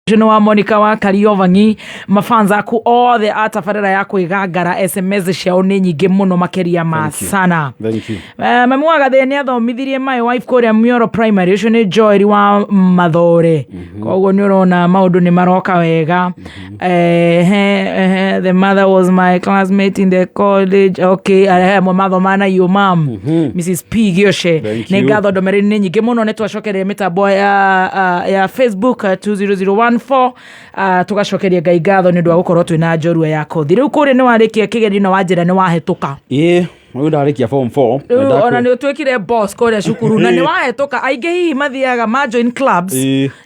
Ũcio nĩ wa Monica wa Kariovangi. Mafans aku othe a tabarĩra ya kwĩgangara, SMS ciao nĩ nyingĩ mũno makĩria ma Thank you. sana. Thank you. Mami wa Gathĩĩ nĩ athomithirie my wife kũrĩa Mioro Primary. Ũcio nĩ Joel wa Mathore. Koguo nĩ ũrona maũndũ nĩ maroka wega. The mother was my classmate in the college. Okay, amwe mathomaga na your mom, Mrs P Gĩoce. Thank Nĩ you. ngatho ndũmĩrĩri nĩ nyingĩ mũno. Nĩ twacokeria mĩtambo ya Facebook, 20014, tũgacokeria Ngai ngatho nĩ ũndũ wa gũkorwo twĩna njorua ya kothi. Rĩu kũrĩa nĩ warĩkia kĩgerio na wanjĩra nĩ wahĩtũka. Ĩĩ, rĩu ndarĩkia form 4. Rĩu ona nĩ ũtuĩkire boss kũrĩa cukuru na nĩ wahĩtũka. Aingĩ hihi mathiaga ma join clubs.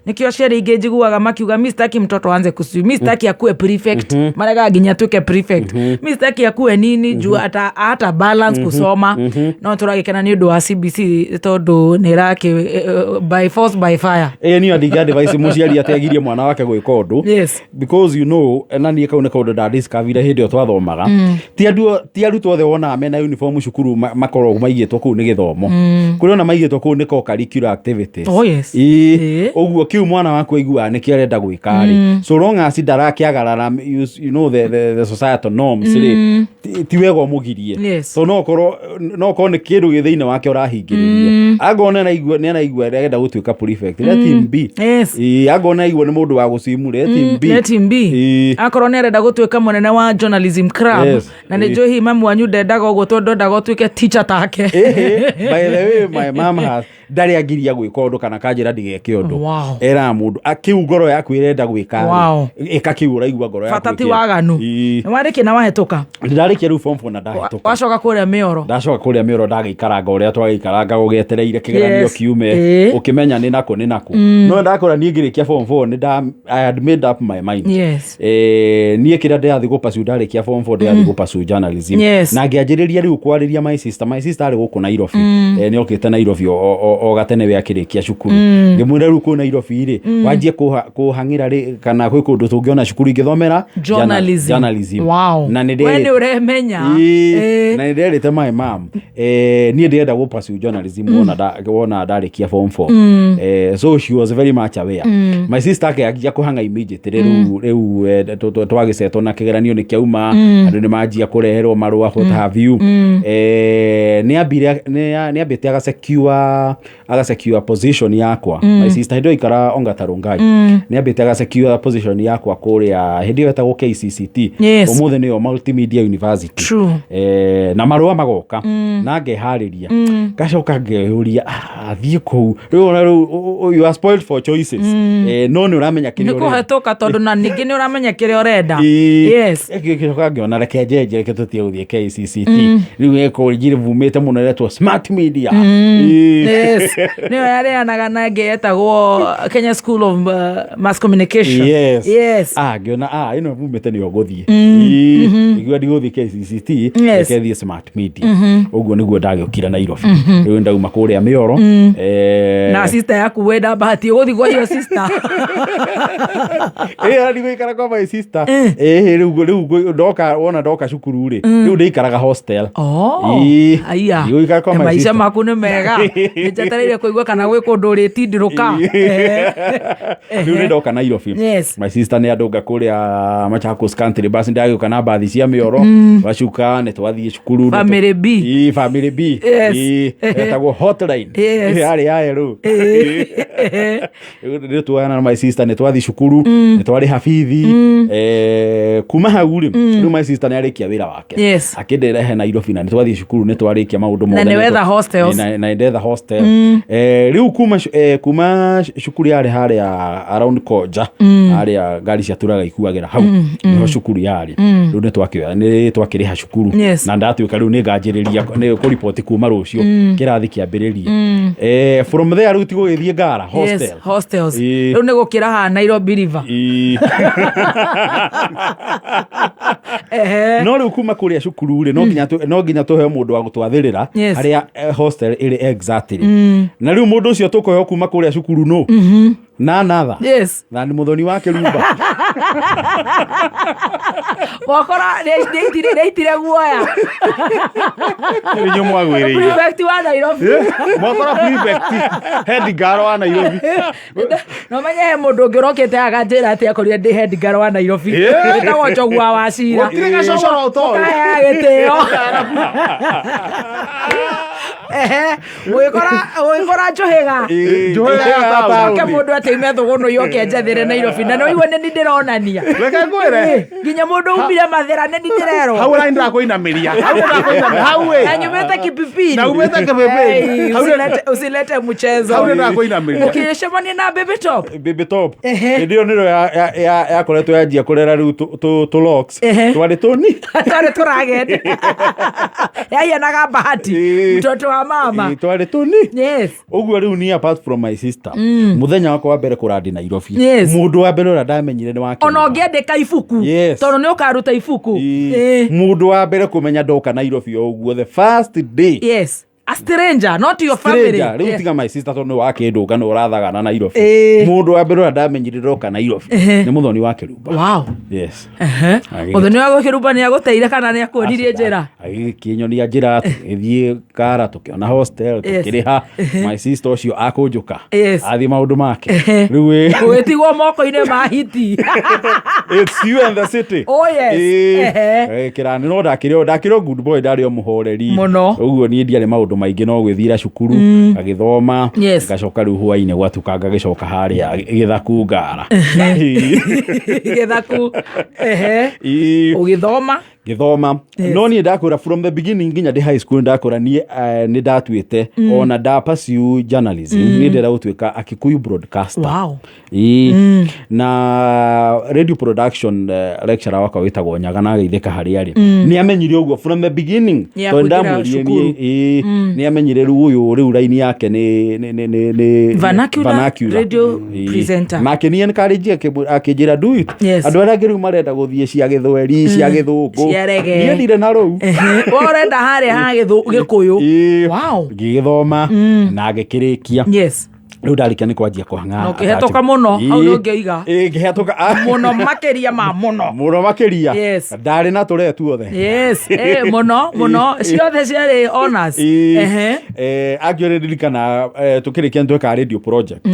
Nĩkĩo aciari aingĩ njiguaga makiuga, "Mi sitaki mtoto aanze kuswim, mi sitaki akue prefect." Maregaga nginya atuĩke prefect. "Mi sitaki akue nini juu ata balance kusoma." No tũragĩkena nĩ ũndũ wa CBC tondũ nĩ ĩrakĩ by force by fire. Ĩĩ, niĩ ndingĩ advise mũciari atĩ agirie mwana wake gwĩka ũndũ because na niĩ kau nĩ kaũndũ ndadiscoverire hĩndĩ ĩyo twathomaga. Ti arutwo othe wonaga mena uniform cukuru makoragwo maigĩtwo kũu nĩ gĩthomo. Kũrĩ ona maigĩtwo kũu nĩ co-curricular activities. Oh, yes. Ĩĩ. Ĩĩ. Ũguo kĩu mwana waku aiguaga nĩkĩo arenda gwĩka rĩ, so long as ndarakĩagarara the societal norms rĩ, ti wega ũmũgirie. So no ũkorwo nĩ kĩndũ gĩ thĩinĩ wake ũrahingĩrĩria. Angorwo nĩ araigua arenda gũtuĩka prefect, let him be. Ĩĩ, angorwo nĩ araigua nĩ mũndũ wa gũcimu, let him be. Let him be. Akorwo nĩ arenda gũtuĩka mũnene wa journalism club, na nĩ njũĩ hihi mamu wanyu ndendaga ũguo tondũ ndendaga ũtuĩke teacher take. Ĩhĩ, by the way, my mom has ndarĩ angiria gwĩka ũndũ kana kanjĩra ndigeke ũndũ. Eraga mũndũ, "Kĩu ngoro yaku ĩrenda gwĩka rĩ, ĩka kĩu ũraigua ngoro yaku Bata ti ĩkĩenda." waganu. Ĩĩ. Nĩ warĩkia na wahĩtũka. Ndarĩkia rĩu form 4 na ndahĩtũka. Wacoka kũrĩa Mĩoro. Ndacoka kũrĩa Mĩoro, ndagĩikaranga ũrĩa twagĩikaranga gũgĩetereire kĩgeranio kiume, ũkĩmenya nĩ nakũ nĩ nakũ. No ndakora niĩ ngĩrĩkia form 4 nĩ nda I had made up my mind. Niĩ kĩrĩa ndĩrathiĩ gũpursue ndarĩkia form 4, ndĩrathiĩ gũpursue journalism. Na ngĩanjĩrĩria rĩu kwarĩria my sister. My sister arĩ gũkũ Nairobi. Nĩ okĩte Nairobi o gatene we akĩrĩkia cukuru. Ngĩmwĩra, rĩu kũu Nairobi rĩ, wanjie kũhang'ĩra rĩ kana gwĩ kũndũ tũngĩona cukuru ingĩthomera Journalism. Journalism. Na nĩ We nĩ ũremenya. Ĩĩ, na nĩ nderĩte my mom, niĩ ndĩrenda gũ pursue journalism wona ndarĩkia form 4. So she was very much aware. My sister akĩanjia kũhang'a immediately. Rĩu twagĩcetwo na kĩgeranio nĩ kĩauma, andũ nĩ manjia kũreherwo marũa, what have you. Nĩ ambĩte agasecure position yakwa. My sister hĩndĩ ĩyo aikara Ongata Rongai, nĩ ambĩte agasecure position yakwa kũrĩa hĩndĩ ĩyo etagwo KCCT. Ũmũthĩ nĩyo Multimedia University. Na marũa magoka na ngeharĩria, ngacoka ngeyũria, "Ah, thiĩ kũu rĩu ona rĩu you are spoiled for choices." No nĩ ũramenya kĩrĩa Nĩ ũrenda. kũhetũka tondũ na ningĩ nĩ ũramenya kĩrĩa ũrenda. Ĩĩ. Ngĩcoka ngĩona reke njenje, reke tũtige gũthiĩ KCCT rĩu, ĩko njirĩvumĩte mũno ĩretwo Smart Media. Ĩĩ. Yes, nĩyo yareanaga na ĩngĩ yetagwo Kenya School of Mass Communication. Ah, ngĩona, ah, ĩno vumĩte nĩyo ngũthiĩ. Ĩĩ, ngĩigua ndigũthiĩ KCCT, reke thiĩ Smart Media. Ũguo nĩguo ndagĩũkire Nairobi. Rĩu ndauma kũrĩa Mĩoro. Na sister yaku wenda bahati ũgũthiĩ kwa your sister. Ĩĩ, ndigũikara kwa my sister. Ĩĩ, rĩu ndoka, wona ndoka cukuru rĩ, rĩu ndĩikaraga hostel. Oh, Ĩĩ, aya. ndigũikara kwa my Maica sister. maku nĩ mega. Nĩ njetereire kũigua kana gwĩ kũndũ ũrĩtindirũka. Rĩu nĩ ndoka Nairobi. My sister nĩ andũnga kũrĩa Machakos Country Bus. Ndagĩũka na mbathi cia Mĩoro, twacuka nĩ twathiĩ cukuru. Family B. Ĩĩ, family B. Yes. Ĩĩ, etagwo hotline. Yarĩ ya rĩu nĩ tuoyana na my sister, nĩ twathiĩ cukuru, nĩ twarĩha bithi. Kuma hau rĩ, rĩu my sister nĩ arĩkia wĩra wake, akĩndĩrehe Nairobi na nĩ twathiĩ cukuru, nĩ twarĩkia maũndũ mothe. Na nĩ wetha hostels. Na ndetha hostel. Rĩu kuma cukuru yarĩ harĩa around Koja, harĩa ngari cia turaga ikuagĩra, hau nĩho cukuru yarĩ. Rĩu nĩ twakĩrĩha cukuru. Na ndatuĩka rĩu nĩ nganjĩrĩria nĩ kũripoti kuma rũciũ kĩrathi kĩambĩrĩrie. From there rĩu ti gũgĩthiĩ ngara hostel. Yes, hostels. Ĩĩ. Rĩu nĩ gũkĩra haha Nairobi River. Ĩĩ. No rĩu kuma kũrĩa cukuru rĩ, no nginya tũheo mũndũ wa gũtwathĩrĩra harĩa hostel ĩrĩ exactly. Na rĩu mũndũ ũcio tũkũheo kuma kũrĩa cukuru no None other Yes. than Muthoni wa Kĩrumba. Wakora nĩaitire guoya. Nĩ inyuĩ mwagwĩrĩire. Prefect wa Nairobi. Mwakora prefect head girl wa Nairobi. No menye he mũndũ ũngĩ ũrokĩte akanjĩra atĩ akorire ndĩ head girl wa Nairobi. Yeah. Wĩtagwo Njogu wa Wacira. Gũtirĩ gacocoro ũtoĩ. Ũkaheaga gĩtĩo. Ehe, ũgĩkora njũhĩga. Njũhĩga ya Oke taũni. mũndũ atĩ ime thũgũnũ yoke njathĩre Nairobi na no igua nĩ ndĩronania. Reke ngwĩre. Nginya mũndũ umire Mathĩra nĩ ndĩrerwo. Hau ũrani ndĩrakũinamĩria. Hau ndĩrakũinamĩria. Hau ĩ. Na nyumĩte Kipipiri. Na umĩte Kipipiri. Hey, Hau usilete mchezo. Hau ndĩrakũinamĩria. Ũkĩcemania na Baby Top. Baby Top. Ehe. Hĩndĩ ĩyo nĩrĩo yakoretwo yanjia kũrera rĩu tũ locks. Ehe. Twarĩ tũni. Twarĩ tũragende. Yahianaga bahati. Ĩĩ. Mtoto wa mama. Ĩĩ, twarĩ tũni. Yes. Ũguo rĩu ni apart from my sister, mũthenya wakwa wa mbere kũrandi Nairobi, Yes. mũndũ wa mbere ũrĩa ndamenyire nĩ wa Ona Kĩrumba. ũngĩandĩka ibuku. Yes. Tondũ nĩ ũkaruta ibuku. Ĩĩ. Ĩĩ. Mũndũ wa mbere kũmenya ndoka Nairobi o ũguo, the first day. Yes. A stranger, not your family. Stranger, rĩu Yes. tiga my sister tondũ nĩ wakĩndũnga nĩ ũrathagana Nairobi. Ĩĩ. Mũndũ wa mbere ũrĩa ndamenyire ndoka Nairobi Ehe. nĩ Mũthoni wa Kĩrumba. Wow. Yes. Ehe. Mũthoni wa Kĩrumba nĩ agũteire kana nĩ akuonirie njĩra? Agĩkĩnyonia njĩra, tũgĩthiĩ Kara, tũkĩona hostel, Yes. tũkĩrĩha. My sister ũcio akũnjũka, Yes. athiĩ maũndũ make. Ehe. Rĩu Ũgĩtigwo moko-inĩ ma hiti. It's you and the city. Oh, yes. Ĩĩ. Ehe. Kĩrani no ndakĩrĩ o good boy, ndarĩ o mũhoreri Mũno. Ũguo niĩ ndiarĩ maũndũ maingĩ, no gwĩthira cukuru, ngagĩthoma, Yes. ngacoka rĩu hwainĩ gwatuka ngagĩcoka harĩa gĩthaku Ngara. Gĩthaku. Ehe. Ĩĩ. Ũgĩthoma. Ngĩthoma. Yes. No niĩ ndakwĩra, from the beginning nginya ndĩ high school, ndakwĩra niĩ nĩ ndatuĩte ona nda pursue journalism, niĩ ndĩrenda gũtuĩka a Kikuyu broadcaster. Ĩĩ. Na radio production lecturer wakwa wĩtagwo Nyaga na ageithĩka harĩa arĩ, nĩ amenyire ũguo from the beginning Nĩ tondũ akũingĩra ndamwĩrire cukuru. niĩ, ĩĩ, nĩ amenyire rĩu ũyũ rĩu raini yake nĩ Vernacular radio presenter. Na akĩni encourage, akĩnjĩra, "Do it." Yes. Andũ arĩa angĩ rĩu marenda gũthiĩ cia gĩthweri, cia gĩthũngũ. Cia reggae. Niĩ ndirĩ na rũu. Ehe. We ũrenda harĩa ha gĩkũyũ. Ĩĩ. Wow. Ngĩgĩthoma na ngĩkĩrĩkia. Rĩu ndarĩkia nĩ kwanjia kũhang'a. Na ũkĩhetũka mũno, hau nĩ ũngĩoiga. Ĩĩ, ngĩhetũka. Ah. Mũno makĩria ma mũno. Mũno makĩria. Yes. Ndarĩ na tũree tuothe. Yes. Mũno mũno, ciothe ciarĩ honors. Ĩĩ. Ehe. Actually ndirikana tũkĩrĩkia nĩ twekaga radio project.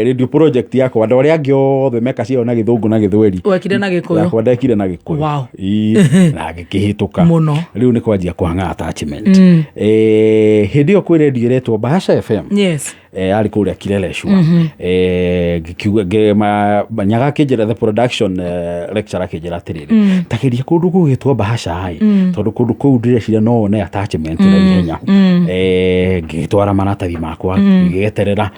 Radio project yakwa, andũ arĩa angĩ othe meka ciao na gĩthũngũ na gĩthweri, Wekire na gĩkũyũ. Yakwa ndekire na gĩkũyũ. Ĩĩ, na ngĩkĩhĩtũka. Mũno. Rĩu nĩ kwanjia kũhang'a attachment. Hĩndĩ ĩyo kwĩ radio ĩretwo Bahasha FM. Yarĩ kũrĩa Kileleshwa. Ngĩkiuga Nyaga akĩnjĩra, the production lecturer akĩnjĩra atĩrĩrĩ, tageria kũndũ gũgĩtwo Bahasha ĩ, tondũ kũndũ kũu ndĩreciria no wone attachment na ihenya. Ngĩgĩtwara maratathi makwa, ngĩgĩeterera,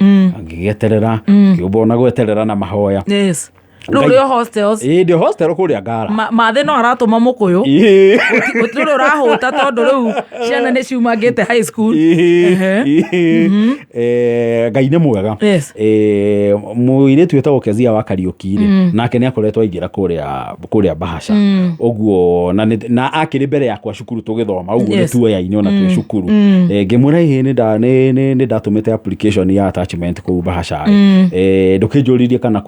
ngĩgĩeterera, ngĩũmba ona gweterera na mahoya. Yes, rĩu ũrĩ o hostels? Ĩĩ, ndĩ hostel kũrĩa Ngara. Mathĩ no aratũma mũkũyũ. Ĩĩ. Gũtirĩ ũrahũta tondũ rĩu ciana nĩ ciumangĩte high school. Ĩĩ, Ehe. ĩĩ. Ngai nĩ mwega. Mũirĩtu wĩtagwo Kezia wa Kariũki rĩ, nake nĩ akoretwo aingĩra kũrĩa Bahasha ũguo, na akĩrĩ mbere yakwa cukuru tũgĩthoma ũguo, nĩ tuoyaine ona twĩ cukuru. Ngĩmwĩra, "Ĩĩ, nĩ ndatũmĩte application ya attachment kũu Bahasha ĩ. Ndũkĩnjũririe kana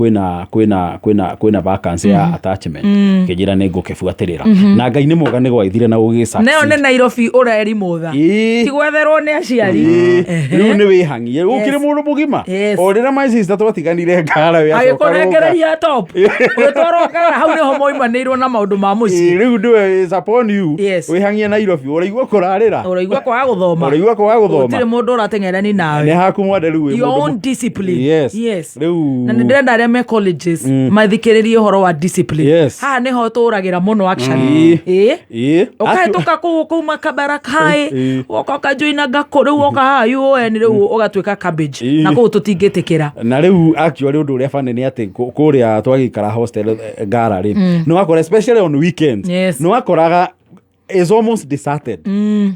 kwĩna vacancy ya attachment." Kĩnjĩra nĩ ngũkĩbuatĩrĩra, na Ngai nĩ mwega, nĩ gwaithire na gũgĩ Nayo nĩ Nairobi ũrerimũtha. Ĩĩ. Ti gwetherwo nĩ aciari. Ĩĩ, Ehe. rĩu nĩ wĩhang'ie ũkĩrĩ mũndũ mũgima. O rĩrĩa my sister twatiganire Ngara, we acoka Rũnga. Agĩkũnengereria top, ũgĩtwarwo Ngara, hau nĩho moimanĩirwo na maũndũ ma mũciĩ. Ĩĩ, rĩu nĩwe is upon you. Wĩhang'ie Nairobi, ũraigua kũrarĩra, Ũraigua kwaga gũthoma. Ũraigua kwaga gũthoma. Gũtirĩ mũndũ ũrateng'erani nawe. Nĩ haku mwande rĩu wĩ Your mũndũ own discipline. Yes. Rĩu Na nĩ ndĩrenda arĩa me colleges mathikĩrĩrie ũhoro wa discipline. Haha nĩho tũragĩra mũno actually. Ĩĩ. Ĩĩ. Ũkahĩtũka kũu kuma Kabarak High, Ĩĩ. woka ũkajoina ngakũ, rĩu woka haha UoN, rĩu ũgatuĩka cabbage. Na kũu tũtingĩtĩkĩra. Na rĩu actually ũndũ ũrĩa funny nĩ atĩ kũrĩa twagĩikara hostel, Ngara rĩ, nĩ wakora especially on weekends, nĩ wakoraga Is almost deserted.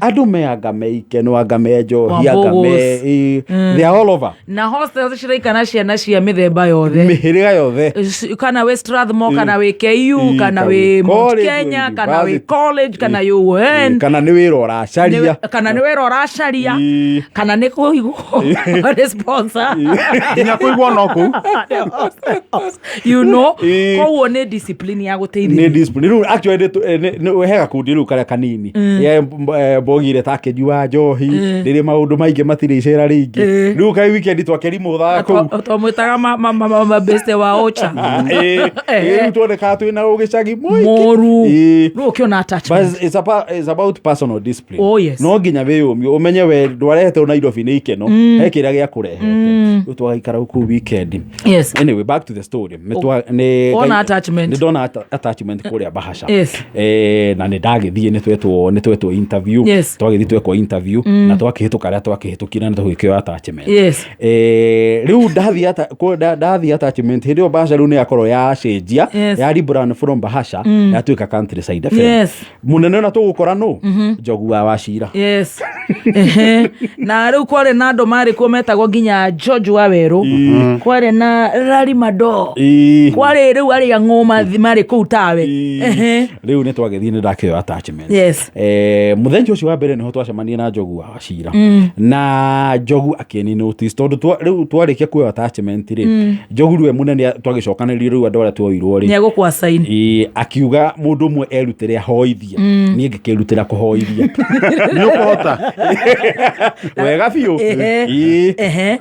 Andũ meanga meikeno, anga me njohi, anga me Wambũgũs. They are all over. Na hostels ciraikana ciana cia mĩthemba yothe. Mĩhĩrĩga yothe. Kana wĩ Strathmore, kana wĩ KU, kana wĩ wĩ Mount college, Kenya, wĩ kana wĩ university. college, kana UoN. Kana nĩ wĩra ũracaria. Kana nĩ wĩra ũracaria, kana nĩ kũigwo nĩ sponsor. Nginya kũigwo no kũu. Koguo nĩ discipline ya Nĩ gũteithĩrĩria. discipline. Rĩu actually nĩ he gakundi rĩu karĩa kanini. Ye, mbogire ta akĩnyua njohi, rĩrĩ maũndũ maingĩ, matirĩ icera rĩingĩ. Rĩu kai weekend twakĩrimũthaga kũu. Twamwĩtaga mabeste wa ocha. Rĩu tuonekaga twĩna ũgĩcagi mũingĩ. Moru. Rĩu ũkĩona But attachment. it's about personal discipline. Oh, yes. No nginya wĩyũmie, ũmenye we ndwarehete Nairobi nĩ ikeno, he kĩrĩa gĩa kũrehete. Rĩu twagaikara kũu weekend. Anyway, back to the story. Wona attachment. Nĩ ndona attachment kũrĩa Bahasha. Na nĩ ndagĩthiĩ, nĩ twetwo interview. Twagĩthiĩ twekwo interview na twakĩhĩtũka arĩa twakĩhĩtũkire na tũgĩkĩoya attachment. Rĩu ndathiĩ attachment, hĩndĩ ĩyo Bahasha rĩu nĩ yakorwo yacenjia, ya rebrand from Bahasha yatuĩka Countryside FM. Mũnene ona tũgũkora nũ Njogu wa Wachira. Yes. Ehe. Na rĩu kwarĩ na andũ marĩ kuo metagwo nginya George wa Werũ, kwarĩ na Rari Mado, kwarĩ rĩu arĩa ng'ũma marĩ kũu tawe. Ehe. Rĩu nĩ twagĩthiĩ, nĩ ndakĩoya attachment. Mũthenya ũcio wa mbere nĩho twacemania na Njogu wa Wachira, na Njogu akĩni notice tondũ rĩu twarĩkia kuoya attachment rĩ, Njogu rĩu we mũnene twagĩcokanĩrĩrio rĩu andũ arĩa tuoirwo rĩ, Nĩ egũkwa sign. Akiuga mũndũ ũmwe erutĩre ahoithie, niĩ ngĩkĩrutĩra kũhoithia. Nĩ ũkũhota. Wega biũ.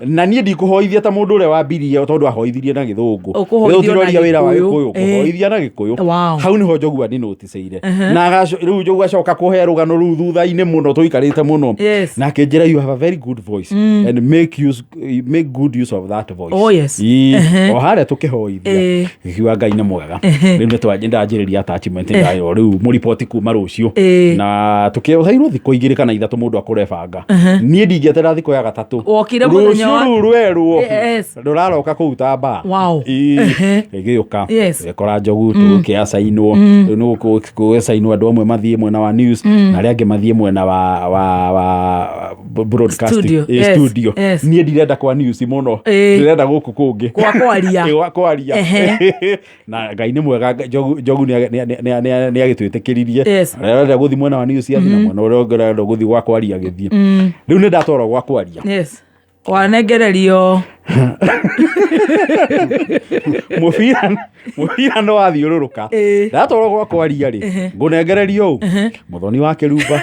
Na niĩ ndikũhoithia ta mũndũ ũrĩa wambirie, tondũ ahoithirie na gĩthũngũ. Ũkũhoithio Rĩu tũroria na wĩra wa Gĩkũyũ. gĩkũyũ, kũhoithia na gĩkũyũ. Hau nĩho Njogu aninoticĩire na rĩu Njogu acoka kũhe rũgano rũu thutha-inĩ mũno tũikarĩte mũno, na akĩnjĩra, "You have a very good voice and make good use of that voice." Oh, yes. O harĩa tũkĩhoithia, ngiuga Ngai nĩ mwega. Rĩu nĩ ndanjĩrĩria attachment, ndayo rĩu mũriboti kuma rũciũ, na tũkĩoheirwo thikũ 2 kana 3 mũndũ akũre banga. Niĩ ndingĩeterera thikũ ya gatatũ. Wokire mũthenya Rũciũ rũu rwerwo rũraroka kũu ta mbaa. Ĩgĩũka, ĩkora Njogu, tũgĩkĩacainwo. Rĩu nĩ gũgĩcainwo andũ amwe mathiĩ mwena wa news na arĩa angĩ mathiĩ mwena wa broadcasting. Studio. Studio. Niĩ ndirenda kwa news mũno, ndĩrenda gũkũ kũngĩ. Kwa kwaria. Gwa kwaria. Na Ngai nĩ mwega, Njogu nĩ agĩtwĩtĩkĩririe. Arĩa arenda gũthiĩ mwena wa news athiĩ, na mwena ũrĩa ũngĩ ũrenda gũthiĩ gwa kwaria agĩthiĩ. Rĩu nĩ ndatwarwo gwa kwaria. Yes, wanengererio. Mũbira nĩ wathiũrũrũka. Ndatwarwo gwa kwaria rĩ, ngũnengererio ũ Mũthoni wa Kĩrumba.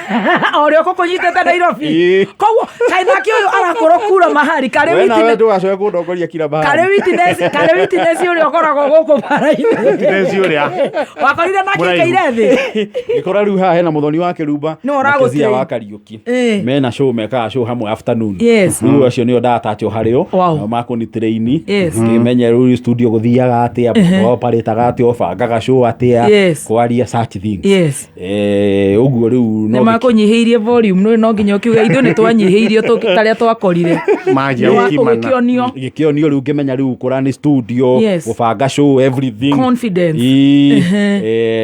O ũrĩa ũkũkũnyitĩte Nairobi. Koguo kaĩ nake ũyũ arakorwo kura mahari karĩ We nawe witness ndũgacoke kũndongoria kira karĩ mahali. Witness ũrĩa ũkoragwo gũkũ bara-inĩ. Witness ũrĩa. Wakorire nake Mũraihu. ikaire thĩ. Ngĩkora rĩu haha hena Mũthoni wa Kĩrumba Nĩwe na Kezia ũragũtrain. wa Kariũki. Mena show, mekaga show hamwe afternoon. Rĩu acio nĩo ndatachwo harĩo. Nao makũni train, ngĩmenya rĩu studio gũthiaga atĩa, oparĩtaga atĩa, ũbangaga show atĩa, kwaria, such things. Ũguo rĩu Nĩ no makũnyihĩirie volume nĩ no nginya ũkiuga ithuĩ nĩ twanyihĩirio tarĩa twakorire. Manjia gũkimana. Ũgĩkĩonio. Gĩkĩonio rĩu ngĩmenya rĩu kũrani studio, gũbanga show, everything. Confidence.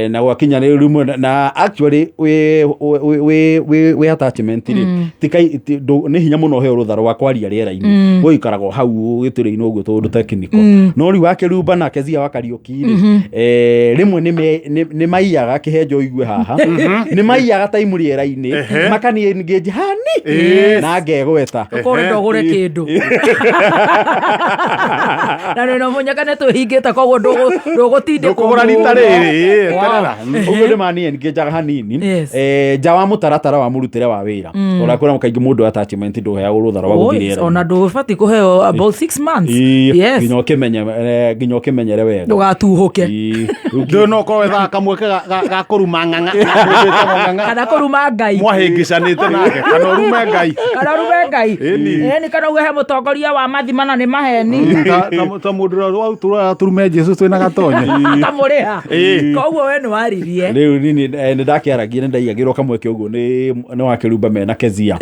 Na gwakinya rĩu rĩmwe na actually wĩ attachment rĩ, ti nĩ hinya mũno heo rũtha rwa kwaria rĩera-inĩ, gũikaragwo hau gĩtũrĩ-inĩ ũguo tondũ technical. No rĩu wakĩrumba na Kezia wa Kariũki rĩ, rĩmwe nĩ maiyaga kĩhenjo ũigue haha, nĩ maiyaga time rĩera-inĩ, makani engage hani na ngegweta. Ũkorwo ndũgũre kĩndũ na nĩ no mũnyaka nĩ twĩhingĩte, koguo ndũgũtindĩkwo. Ndũkũgũra rita rĩrĩ, eterera. Ũguo nĩ mani engageaga hanini, nja wa mũtaratara wa mũrutĩre wa wĩra, ũrĩa kwĩra kaingĩ mũndũ attachment ndũheagwo rũtha rwa Oh, gũthiĩ yes, rĩera-inĩ. ona ndũbatiĩ kũheo about 6 months. Nginya ũkĩmenyere wega. Ndũgatuhũke. Rĩu Ndũ no ũkorwo wethaga kamweke ga kũruma ng'ang'a. Mũndũ wĩtagwo ng'ang'a. Kana kũruma Ngai. Mwahĩngĩcanĩte nake kana ũrume Ngai. Kana ũrume Ngai. Ĩni. Ĩni, kana uge he mũtongoria wa mathima na nĩ maheni. Ta mũndũ ũrĩa tũraga tũrume Jesu twĩna gatonye. Akamũrĩha. Koguo we nĩ waririe. Rĩu nini nĩ ndakĩaragia, nĩ ndaigagĩrwo kamweke ũguo nĩ wakĩrumba mena Kezia.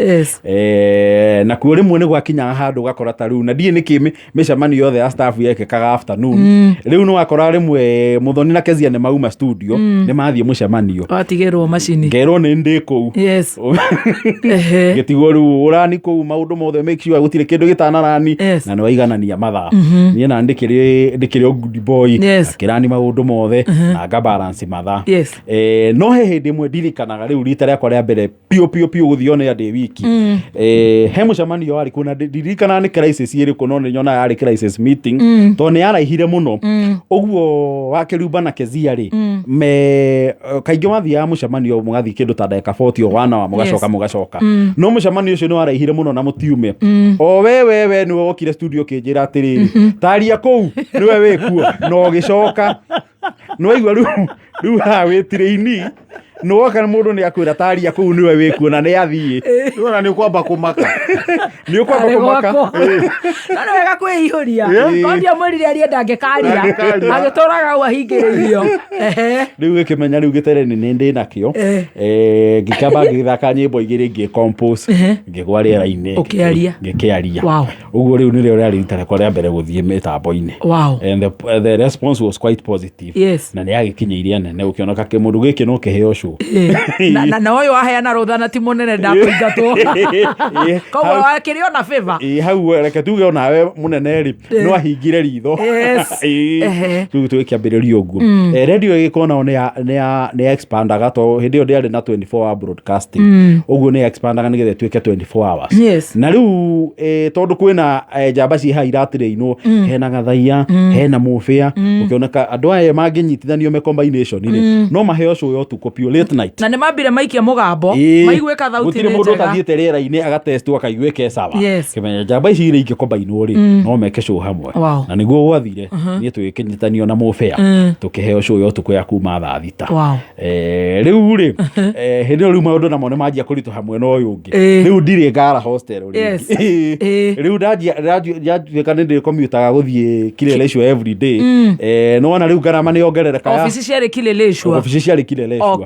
Na kuo rĩmwe nĩ gwakinyaga handũ ũgakora ta rĩu na ndiĩ Ndiĩ nĩkĩ mĩcemanio yothe ya staff yekĩkaga afternoon. Rĩu nĩ wakora rĩmwe Muthoni na Kezia nĩ mauma studio, nĩ mathiĩ mũcemanio, Watigĩrwo macini. Ngerwo nĩ ndĩ kũu. Gĩtigwo rĩu ũrani kũu maũndũ mothe, make sure gũtirĩ kĩndũ gĩtanarani. Na nĩ waiganania mathaa. Niĩ na ndĩkĩrĩ o good boy, akĩrani maũndũ mothe na nga balance mathaa. No he hĩndĩ ĩmwe ndirikanaga rĩu rita rĩakwa rĩa mbere piũ piũ piũ gũthiĩ one ndĩ wiki. He mũcemanio warĩ kuo na ndirikanaga nĩ crisis ĩrĩkũ, no nĩ nyonaga yarĩ crisis meeting tondũ nĩ yaraihire mũno. Ũguo wakĩrumba na Kezia rĩ, me kaingĩ wathiaga mũcemanio mũgathiĩ kĩndũ ta ndagĩka 40 o wana wa mũgacoka. Mũgacoka, no mũcemanio ũcio nĩ waraihire mũno na mũtiume. O we nĩwe wokire studio ũkĩnjĩra atĩrĩrĩ, taria kũu nĩwe wĩkuo, na ũgĩcoka nĩwaigua rĩu haha wĩtirĩ-inĩ nĩwoka mũndũ nĩ akwĩra taria kũu nĩwe wĩkuo na nĩ athiĩ. Ona nĩ ũkwamba kũmaka. Nĩ ũkwamba Arĩ kũmaka. gwakwa. No nĩ wega kwĩihũria. Kondia mwĩrire arie ndangĩkaria. Ndangĩkaria. Agĩtũraga hau ahingĩrĩirio. Rĩu gĩkĩmenya rĩu gĩtere nĩ ndĩ nakĩo. Ngĩkamba ngĩthaka nyĩmbo igĩrĩ, ngĩ-compose, ngĩgwa rĩera-inĩ. Ũkĩaria. Ngĩkĩaria. Ũguo rĩu nĩrĩo rĩarĩ rita rĩakwa rĩa mbere gũthiĩ mĩtambo-inĩ. And the response was quite positive. Na nĩ yagĩkinyĩire anene, gũkĩoneka kĩmũndũ gĩkĩ no kĩheo show. Na ũyũ aheana rũtha na ti mũnene ndakũingatwo. Koguo akĩrĩ ona favor. Ĩ, hau reke tuge onawe mũnene rĩ, no ahingire ritho. Rĩu tũgĩkĩambĩrĩria ũguo. Radio ĩgĩkorwo nao nĩ ya expandaga to hĩndĩ ĩyo ndĩarĩ na 24 hour broadcasting. Ũguo nĩ expandaga nĩgetha ĩtuĩke 24 hours. Na rĩu tondũ kwĩna njamba ciĩ haha iratirĩinwo, hena Gathaia, hena Mũbĩa, ũkĩoneka andũ aya mangĩnyitithanio me combination rĩ, no maheo show ya ũtukũ biũ, late night. Na nĩ mambire maikia mũgambo maiguĩka thauti Gũtirĩ nĩ mũndũ njega. ũtathiĩte rĩera-inĩ agatestwo akaiguĩka e sawa. Kĩmenya njamba ici igĩrĩ ingĩkombainwo rĩ, no meke show hamwe. Na nĩguo gwathire. Niĩ tũgĩkĩnyitanio na Mũbĩa, tũkĩheo show ya ũtukũ ya kuma thaa 6. Rĩu rĩ, hĩndĩ ĩyo rĩu maũndũ namo nĩ manjia kũritũha mwena ũyũ ũngĩ. Rĩu ndirĩ ngara hostel rĩngĩ. Rĩu ndatuĩka nĩ ndĩkomutaga gũthiĩ Kileleshwa every day. Nĩwona rĩu ngarama nĩ yongerereka Obici ciarĩ Kileleshwa? Obici ciarĩ Kileleshwa.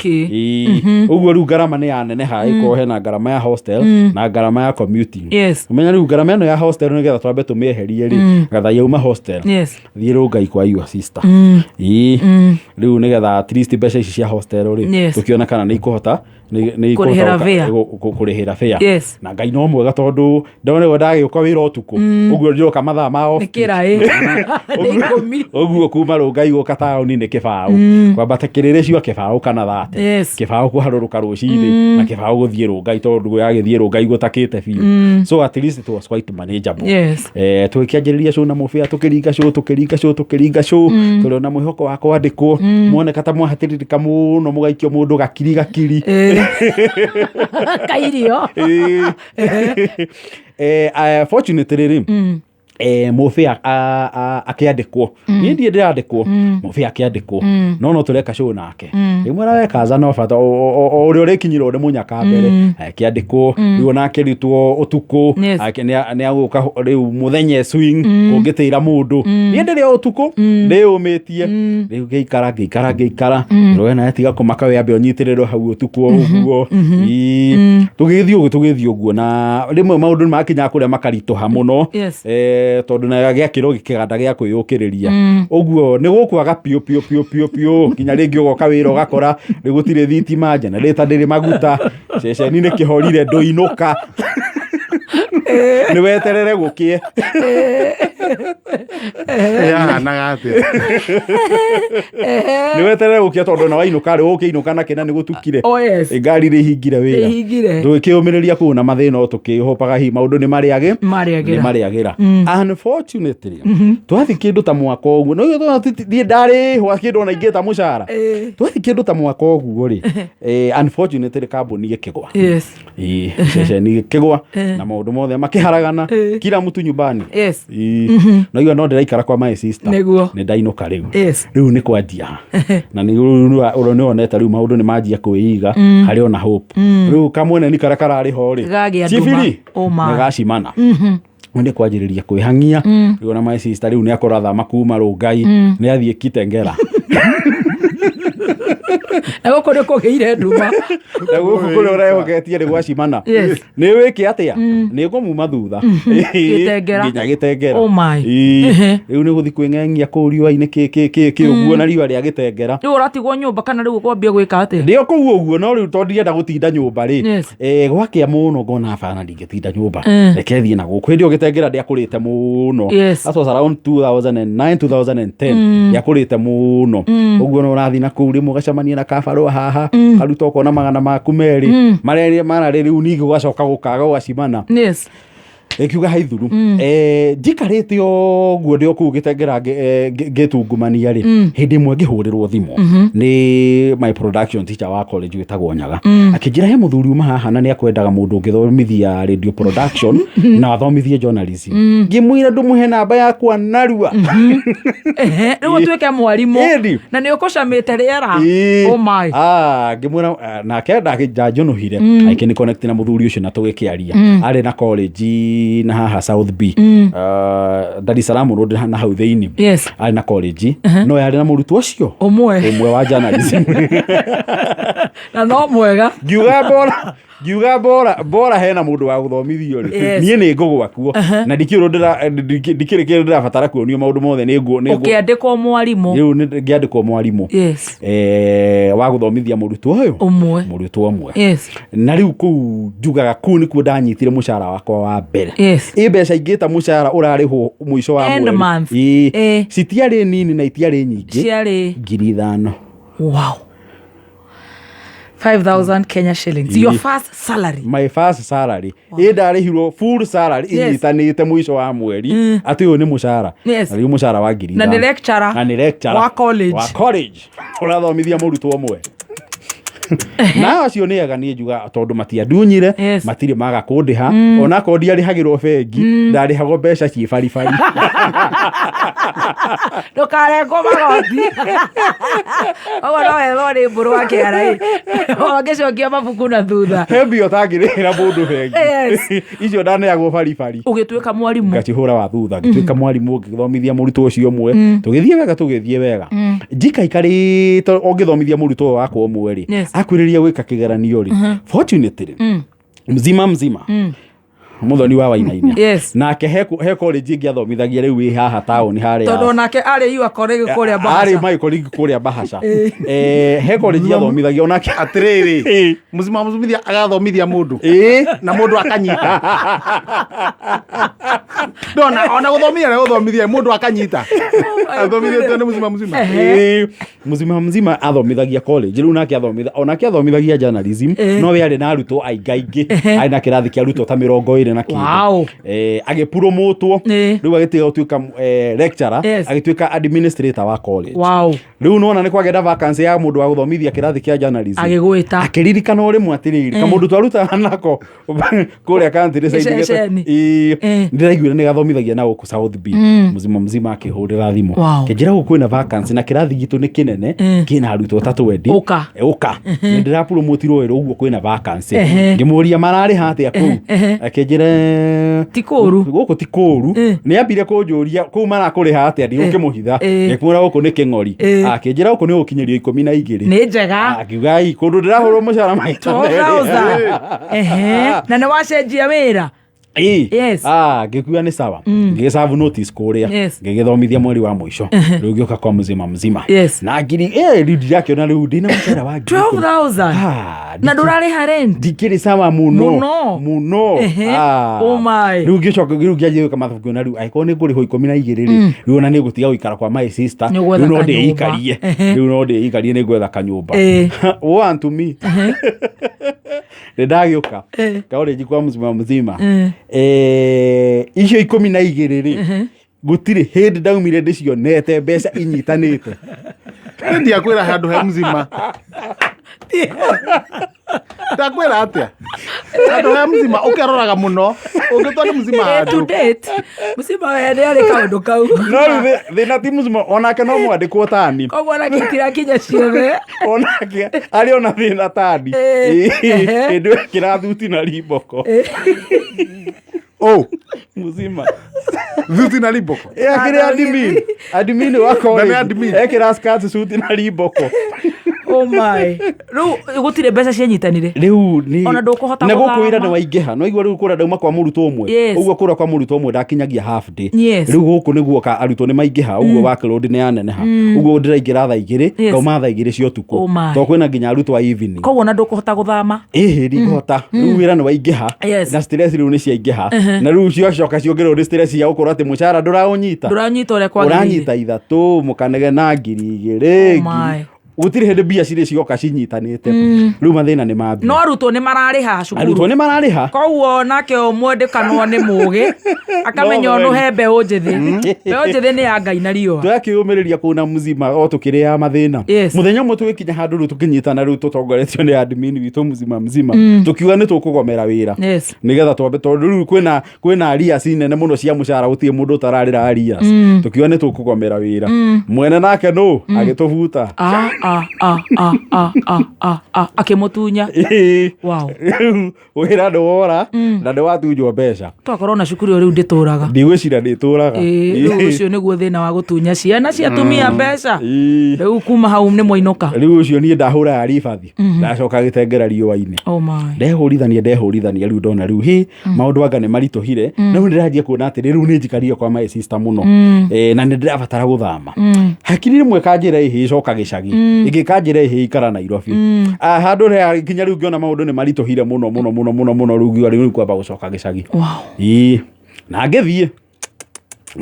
Ũguo rĩu ngarama nĩ yaneneha, ĩkorwo hena ngarama ya hostel na ngarama ya commuting. Ũmenya rĩu ngarama ĩno ya hostel, nĩgetha twambe tũmĩeherie rĩ, Gathai auma hostel, thiĩ Rũngai kwa your sister. Rĩu nĩgetha at least mbeca ici cia hostel rĩ, tũkĩona kana nĩ ikũhota nĩ ikũhota Kũrĩhĩra fare. Kũrĩhĩra fare. Na Ngai no mwega tondũ ndona ndagĩũka wĩra ũtukũ ũguo ndĩroka mathaa ma off Nĩ kĩraĩ nĩ 10. Ũguo kuma Rũngai gũka taũni nĩ 20, kwambata kĩrĩrĩ 20 kana 30. 20 kũharũrũka rũcinĩ na 20 gũthiĩ Rũngai, tondũ yagĩthiĩ Rũngai gũtakĩte biũ, so at least it was quite manageable. Tũgĩkĩanjĩrĩria show na Mũbĩa, tũkĩringa show, tũkĩringa show, tũkĩringa show, tũrĩ ona mwĩhoko wa kwandĩkwo, muoneka ta mwahatĩrĩrĩka mũno, mũgaikio mũndũ gakiri gakiri. Kairio. Fortunately rĩ, Mũbĩa akĩandĩkwo. Niĩ ndiĩ ndĩrandĩkwo, Mũbĩa akĩandĩkwo, no tũreka show nake rĩmwe na wekaza no bata o ũrĩa ũrĩkinyirwo nĩ mũnyaka mbere. Akĩandĩkwo rĩu ona akĩrutwo ũtukũ. Nĩ agũka rĩu mũthenya swing kũngĩtĩra mũndũ. Niĩ ndĩrĩ o ũtukũ ndĩyũmĩtie. Rĩu ngĩikara ngĩikara ngĩikara, rũe nawe tiga kũmaka, wambe ũnyitĩrĩrwo hau ũtukũ o ũguo. Tũgĩthiĩ ũguo, tũgĩthiĩ ũguo, na rĩmwe maũndũ nĩ makinyaga kũrĩa makaritũha mũno. Tondũ na gĩakĩrwo kĩganda gĩa kwĩyũkĩrĩria ũguo nĩ gũkwaga piũ piũ piũ piũ piũ, nginya rĩngĩ ũgoka wĩra ũgakora rĩ gũtirĩ thitima, generator ndĩrĩ maguta, ceceni nĩ kĩhorire, ndũinũka, nĩ weterere gũkĩe. Yahanaga atĩa? Nĩ weterere gũkĩe tondũ ona wainũka rĩ, ũkĩinũka na kĩna nĩ gũtukire. Oh, yes. Ngari rĩ hingire wĩra. Ĩhingire. Tũgĩkĩũmĩrĩria kũu na mathĩna o tũkĩhopaga hihi maũndũ nĩ marĩagĩ Marĩagĩra. nĩ marĩagĩra. Unfortunately, twathiĩ kĩndũ ta mwaka ũguo no thiĩ ndarĩhwa kĩndũ ona ingĩta mũcara. Twathiĩ kĩndũ ta mwaka ũguo rĩ, unfortunately kambuni ĩkĩgwa. Ĩĩ, ceceni ĩkĩgwa na maũndũ mothe makĩharagana. Kila mtu nyumbani. Ĩĩ. No igua no ndĩraikara kwa my sister. Nĩ ndainũka rĩu. Rĩu nĩ kwanjia na nĩ ũrĩa nĩ wonete rĩu maũndũ nĩ manjia kwĩiga harĩ ona hope. Rĩu kamweneni karĩa kararĩ ho rĩ, Gagĩa nduma. chibiri Ũma. nĩ gacimana, rĩu nĩ kwanjĩrĩria kwĩhang'ia. Rĩu ona my sister rĩu nĩ akora thama kuma Rũngai, nĩ athiĩ Kitengela. Na gũkũ nĩ kũgĩire nduma. Na gũkũ kũrĩa ũrehoketie nĩ gwacimana. Yes. Nĩ wĩke atĩa? Nĩ ngũmuma thutha. Gĩtengera. Nginya Gĩtengera. Oh my. Ĩĩ. Ehe. Rĩu nĩ gũthiĩ kwĩng'eng'ia kũu riũa-inĩ kĩ kĩ kĩ kĩ ũguo na riũa rĩa Gĩtengera. Rĩu ũratigwo nyũmba kana rĩu ũkwambia gwĩka atĩa? Ndĩ o kũu ũguo, no rĩu tondũ ndienda gũtinda nyũmba rĩ, Yes. gwakĩa mũno ngona bana ndingĩtinda nyũmba, reke thiĩ na gũkũ. Hĩndĩ ĩyo Gĩtengera ndĩakũrĩte mũno. Yes. That was around 2009 2010. Ndĩakũrĩte mũno ũguo, no ũrathiĩ na kũu, rĩmwe ũgacemania na kabarũa haha, karuta ũkona magana maku merĩ marĩa mararĩ rĩu, ningĩ ũgacoka gũkaga ũgacimana. Ĩkiuga haithuru, njikarĩte ũguo ndĩ o kũu Gĩtengera ngĩtungumania rĩ, hĩndĩ ĩmwe ngĩhũrĩrwo thimũ nĩ my production teacher wa college wĩtagwo Nyaga, akĩnjĩra he mũthuri uma haha na nĩ akwendaga mũndũ ũngĩthomithia radio production na athomithie journalism. Ngĩmwĩra ndũmũhe namba yakwa narua. Ehe, rĩu ũtuĩke mwarimũ. Ĩni. Na nĩ ũkũcamĩte rĩera. Ĩĩ. Oh my. Ah, ngĩmwĩra, nake ndanjũnũhire akĩnĩ connect na mũthuri ũcio na tũgĩkĩaria. Arĩ na college na haha South B, Dar es Salaam Road na hau thĩinĩ. Arĩ na college no yarĩ na mũrutwo ũcio ũmwe ũmwe wa journalism. Na no mwega. Ngiuga bora bora hena mũndũ wa gũthomithio rĩ, niĩ nĩ ngũgwa kuo na ndikĩrĩ ndikĩrĩ kĩndũ ndĩrabatara kuonio, maũndũ mothe nĩ ngũ Ũkĩandĩkwo mwarimũ. Rĩu nĩ ngĩandĩkwo mwarimũ wa gũthomithia mũrutwo ũyũ ũmwe. Mũrutwo ũmwe. Na rĩu kũu njugaga kũu nĩkuo ndanyitire mũcara wakwa wa mbere. Ĩ mbeca ingĩta mũcara ũrarĩhwo mũico wa End mweri. month. Ĩ, citiarĩ nini na itiarĩ nyingĩ. Ciarĩ 5,000. Wow, 5000 Kenya shillings, your first salary. My first salary. Ĩ ndarĩhirwo full salary inyitanĩte mũico wa mweri atĩ ũyũ nĩ mũcara. Na rĩu mũcara wa ngiri Na nĩ ithano. lecturer. Na nĩ lecturer Wa college. Wa college ũrathomithia mũrutwo ũmwe, na acio nĩ ega niĩ njuga tondũ matiandunyire. Matirĩ maga kũndĩha, onakorwo ndiarĩhagĩrwo bengi, ndarĩhagwo mbeca ciĩ baribari. Ndũkarengwo magoti ũguo no wethwo nĩ mbũrũ wa KRA wangĩcokia mabuku na thutha. He mbia ũtangĩrĩhĩra mũndũ bengi. Icio ndaneagwo baribari. Ũgĩtuĩka mwarimũ. Ngacihũra wa thutha, ngĩtuĩka mwarimũ, ngĩthomithia mũrutwo ũcio ũmwe. Tũgĩthiĩ wega, tũgĩthiĩ wega, njikaikarĩte o ngĩthomithia mũrutwo ũyũ wakwa ũmwe rĩ, akwĩrĩria gwĩka kĩgeranio rĩ, fortunately mzima mzima mũthoni wa Wainaina nake he college ĩngĩ athomithagia rĩu ĩ haha taũni harĩa. Tondũ onake arĩ yua colleague kũrĩa arĩ Bahasha. My colleague kũrĩa Bahasha. He college athomithagia onake. Atĩrĩrĩ, mũcima mũcimithia agathomithia mũndũ na mũndũ akanyita. Ndona ona gũthomithia na gũthomithia mũndũ akanyita athomithĩtio nĩ mũcima mũcima. Ĩĩ, mzima mzima athomithagia college rĩu nake athomitha onake athomithagia journalism, no we arĩ na arutwo aingaingĩ, arĩ na kĩrathi kĩa arutwo ta 20 na kĩndũ. Agĩpuromotwo. Rĩu agĩtiga gũtuĩka lecturer, agĩtuĩka administrator wa college. Rĩu nona nĩ kwagenda vacancy ya mũndũ wa gũthomithia kĩrathi kĩa journalism. Agĩgwĩta. Akĩririkana o rĩmwe atĩrĩrĩ, kamũndũ twarutaga nako kũrĩa country side. Gĩceceni. Ĩĩ, ndĩraiguire nĩ gathomithagia na gũkũ South B. Mzima mzima akĩhũrĩra thimũ, kĩnjĩra gũkũ kwĩna vacancy na kĩrathi gitũ nĩ kĩnene, kĩna arutwo ta 20. Ũka. Ũka, nĩ ndĩrapromotirwo wĩra ũguo, kwĩna vacancy. Ngĩmũria mararĩha atĩa kũu, akĩnjĩra Ti kũũru. Gũkũ ti kũũru. Nĩ ambire kũnjũria kũu marakũrĩha atĩa, ndigũkĩmũhitha. Ngĩmwĩra gũkũ nĩ kĩng'ori. Akĩnjĩra gũkũ nĩ gũkinyĩrio 12. Nĩ njega. Akiuga "Ai, kũndũ ndĩrahũrwo mũcara maita 12,000. Ehe. Na nĩ wacenjia wĩra. Ĩĩ. Ah, ngĩkua nĩ sawa, ngĩgĩserve notice kũrĩa. Ngĩgĩthomithia mweri wa mũico, rĩu ngĩũka kwa mzima mzima. Na ngiri rĩu ndirakĩona rĩu ndĩna mũcara wa ngiri ikũmi. 12,000. Ah, Na ndũrarĩha rent. Ndikĩrĩ sawa mũno. Mũno. Mũno. Ah. Oh my. Rĩu ngĩcoka rĩu ngĩanjia gwĩka mathabu, ngĩona rĩu angĩkorwo nĩ ngũrĩhwo 12 rĩ, rĩu ona nĩ ngũtiga gũikara kwa my sister. Nĩ ũgwetha Rĩu no kanyũmba. ndĩikarie. Rĩu no ndĩikarie, nĩ ngwetha kanyũmba. One to me nĩ ndagĩũka college kwa mzima mzima. Icio 12 rĩ, gũtirĩ hĩndĩ ndaumire ndĩcionete mbeca inyitanĩte. Ndiakwĩra handũ he mzima, ndakwĩra atĩa, handũ he mzima ũkeroraga mũno ũngĩtwa nĩ mzima To handũ. date mzima we nĩ arĩ kaũndũ kau. No rĩu thĩna ti mzima, onake no mwandĩkwo tani. Koguo ona gĩtirakinya ciothe. Onake arĩ ona thĩna tani. Hĩndĩ ĩyo ekĩra thuti na rimboko. Oh, Mzima. Thuti na riboko. Akĩrĩ admin wa Na nĩ college. Admin. Ekĩra skirt, suti na rimboko. Oh my. Rĩu gũtirĩ mbeca cianyitanire. Rĩu nĩ Ona ndũkũhota na gũkũ wĩra gũthama. nĩ waingĩha, no igua rĩu kũrĩa ndauma kwa mũrutwo ũmwe, ũguo kũrĩa kwa mũrutwo ũmwe ndakinyagia half day. Rĩu gũkũ nĩguo ka arutwo nĩ maingĩha ũguo, workload nĩ yaneneha ũguo, ndĩraingĩra thaa 2, ngauma thaa 2 cia ũtukũ, Oh my. tondũ kwĩna nginya arutwo a evening. Koguo ona ndũkũhota gũthama. Ĩhĩ, ndingũhota rĩu, wĩra nĩ waingĩha na stress rĩu nĩ ciaingĩha, na rĩu ciacoka ciongererwo nĩ stress cia gũkorwo atĩ mũcara ndũraũnyita. Ndũranyita ũrĩa kwagĩrĩire. Ũranyita ithatũ mũkanegena 2000. Oh my. Gũtirĩ hĩndĩ mbia cirĩ cioka cinyitanĩte. Rĩu mathĩna nĩ mambia. No arutwo nĩ mararĩha cukuru. Arutwo nĩ mararĩha. Koguo nake mwendĩkanwo nĩ mũgĩ akamenya No ũnũhe weri. mbeũ njĩthĩ, mbeũ njĩthĩ nĩ ya Ngai na riũa. Twakĩũmĩrĩria kũna mzima o tũkĩrĩaga mathĩna. Mũthenya ũmwe tũgĩkinya handũ rĩu tũkĩnyitana, rĩu tũtongoretio nĩ admin witũ mzima mzima, tũkiuga nĩ tũkũgomera wĩra nĩgetha twambe, tondũ rĩu kwĩna arrears nene mũno cia mũcara, gũtirĩ mũndũ ũtararĩra arrears. Tũkiuga nĩ tũkũgomera wĩra, mwene nake nũ agĩtũbuta. Ah, ah, ah, ah, ah, ah, ah, ah. Akĩmũtunya. Wow. Rĩu wĩra nĩ wora na nĩ watunywo mbeca. Twakorwo na cukuru ĩyo rĩu ndĩtũraga. Ndigwĩciria ndĩtũraga. Ĩĩ, rĩu ũcio nĩguo thĩna wa gũtunya ciana cia atumia mbeca. Rĩu kuma hau nĩ mwainũka. Rĩu ũcio niĩ ndahũra ya ribathi, ndacoka gĩtengera riũa-inĩ. Oh my. Ndehũrithania, ndehũrithania, rĩu ndona rĩu hĩ maũndũ anga nĩ maritũhire, na rĩu ndĩranjia kuona atĩ rĩu nĩ njikarire kwa my sister mũno. Na nĩ ndĩrabatara gũthama. Hakiri rĩmwe kanjĩra ĩhĩ coka gĩcagi, ĩngĩ kanjĩra ĩhĩ ikara Nairobi. Ah, handũ rĩa nginya rĩu ngĩona maũndũ nĩ maritũhire mũno mũno mũno mũno mũno, rĩu ngiuga rĩu kwamba gũcoka gĩcagi. Ĩĩ, na ngĩthiĩ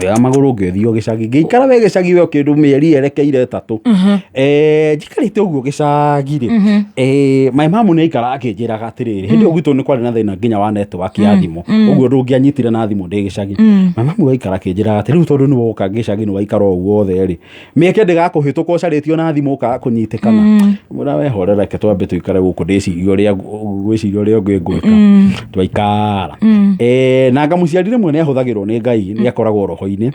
ya magũrũ, ngĩthiĩ o gĩcagi, ngĩikara we gĩcagi we kĩndũ mĩeri yerekeire 3. Njikarĩte ũguo gĩcagi rĩ, my mom nĩ aikara akĩnjĩraga atĩrĩrĩ, hĩndĩ ĩyo gwitũ nĩ kwarĩ na thĩna nginya wa network ya thimũ, ũguo ndũngĩanyitire na thimũ ndĩ gĩcagi. My mom aikara akĩnjĩraga atĩ rĩu tondũ nĩ woka gĩcagi, nĩ waikara ũguo wothe rĩ, mĩeke ndĩgakũhĩtũka ũcarĩtio na thimũ ũkaga kũnyitĩkana. Mwĩra we hore, reke twambe tũikare gũkũ, ndĩcirie ũrĩa ngwĩciria ũrĩa ũngĩ ngwĩka. Twaikara. Na ngamuciari rĩmwe nĩ ahũthagĩrwo nĩ Ngai, nĩ akoragwo roho-inĩ.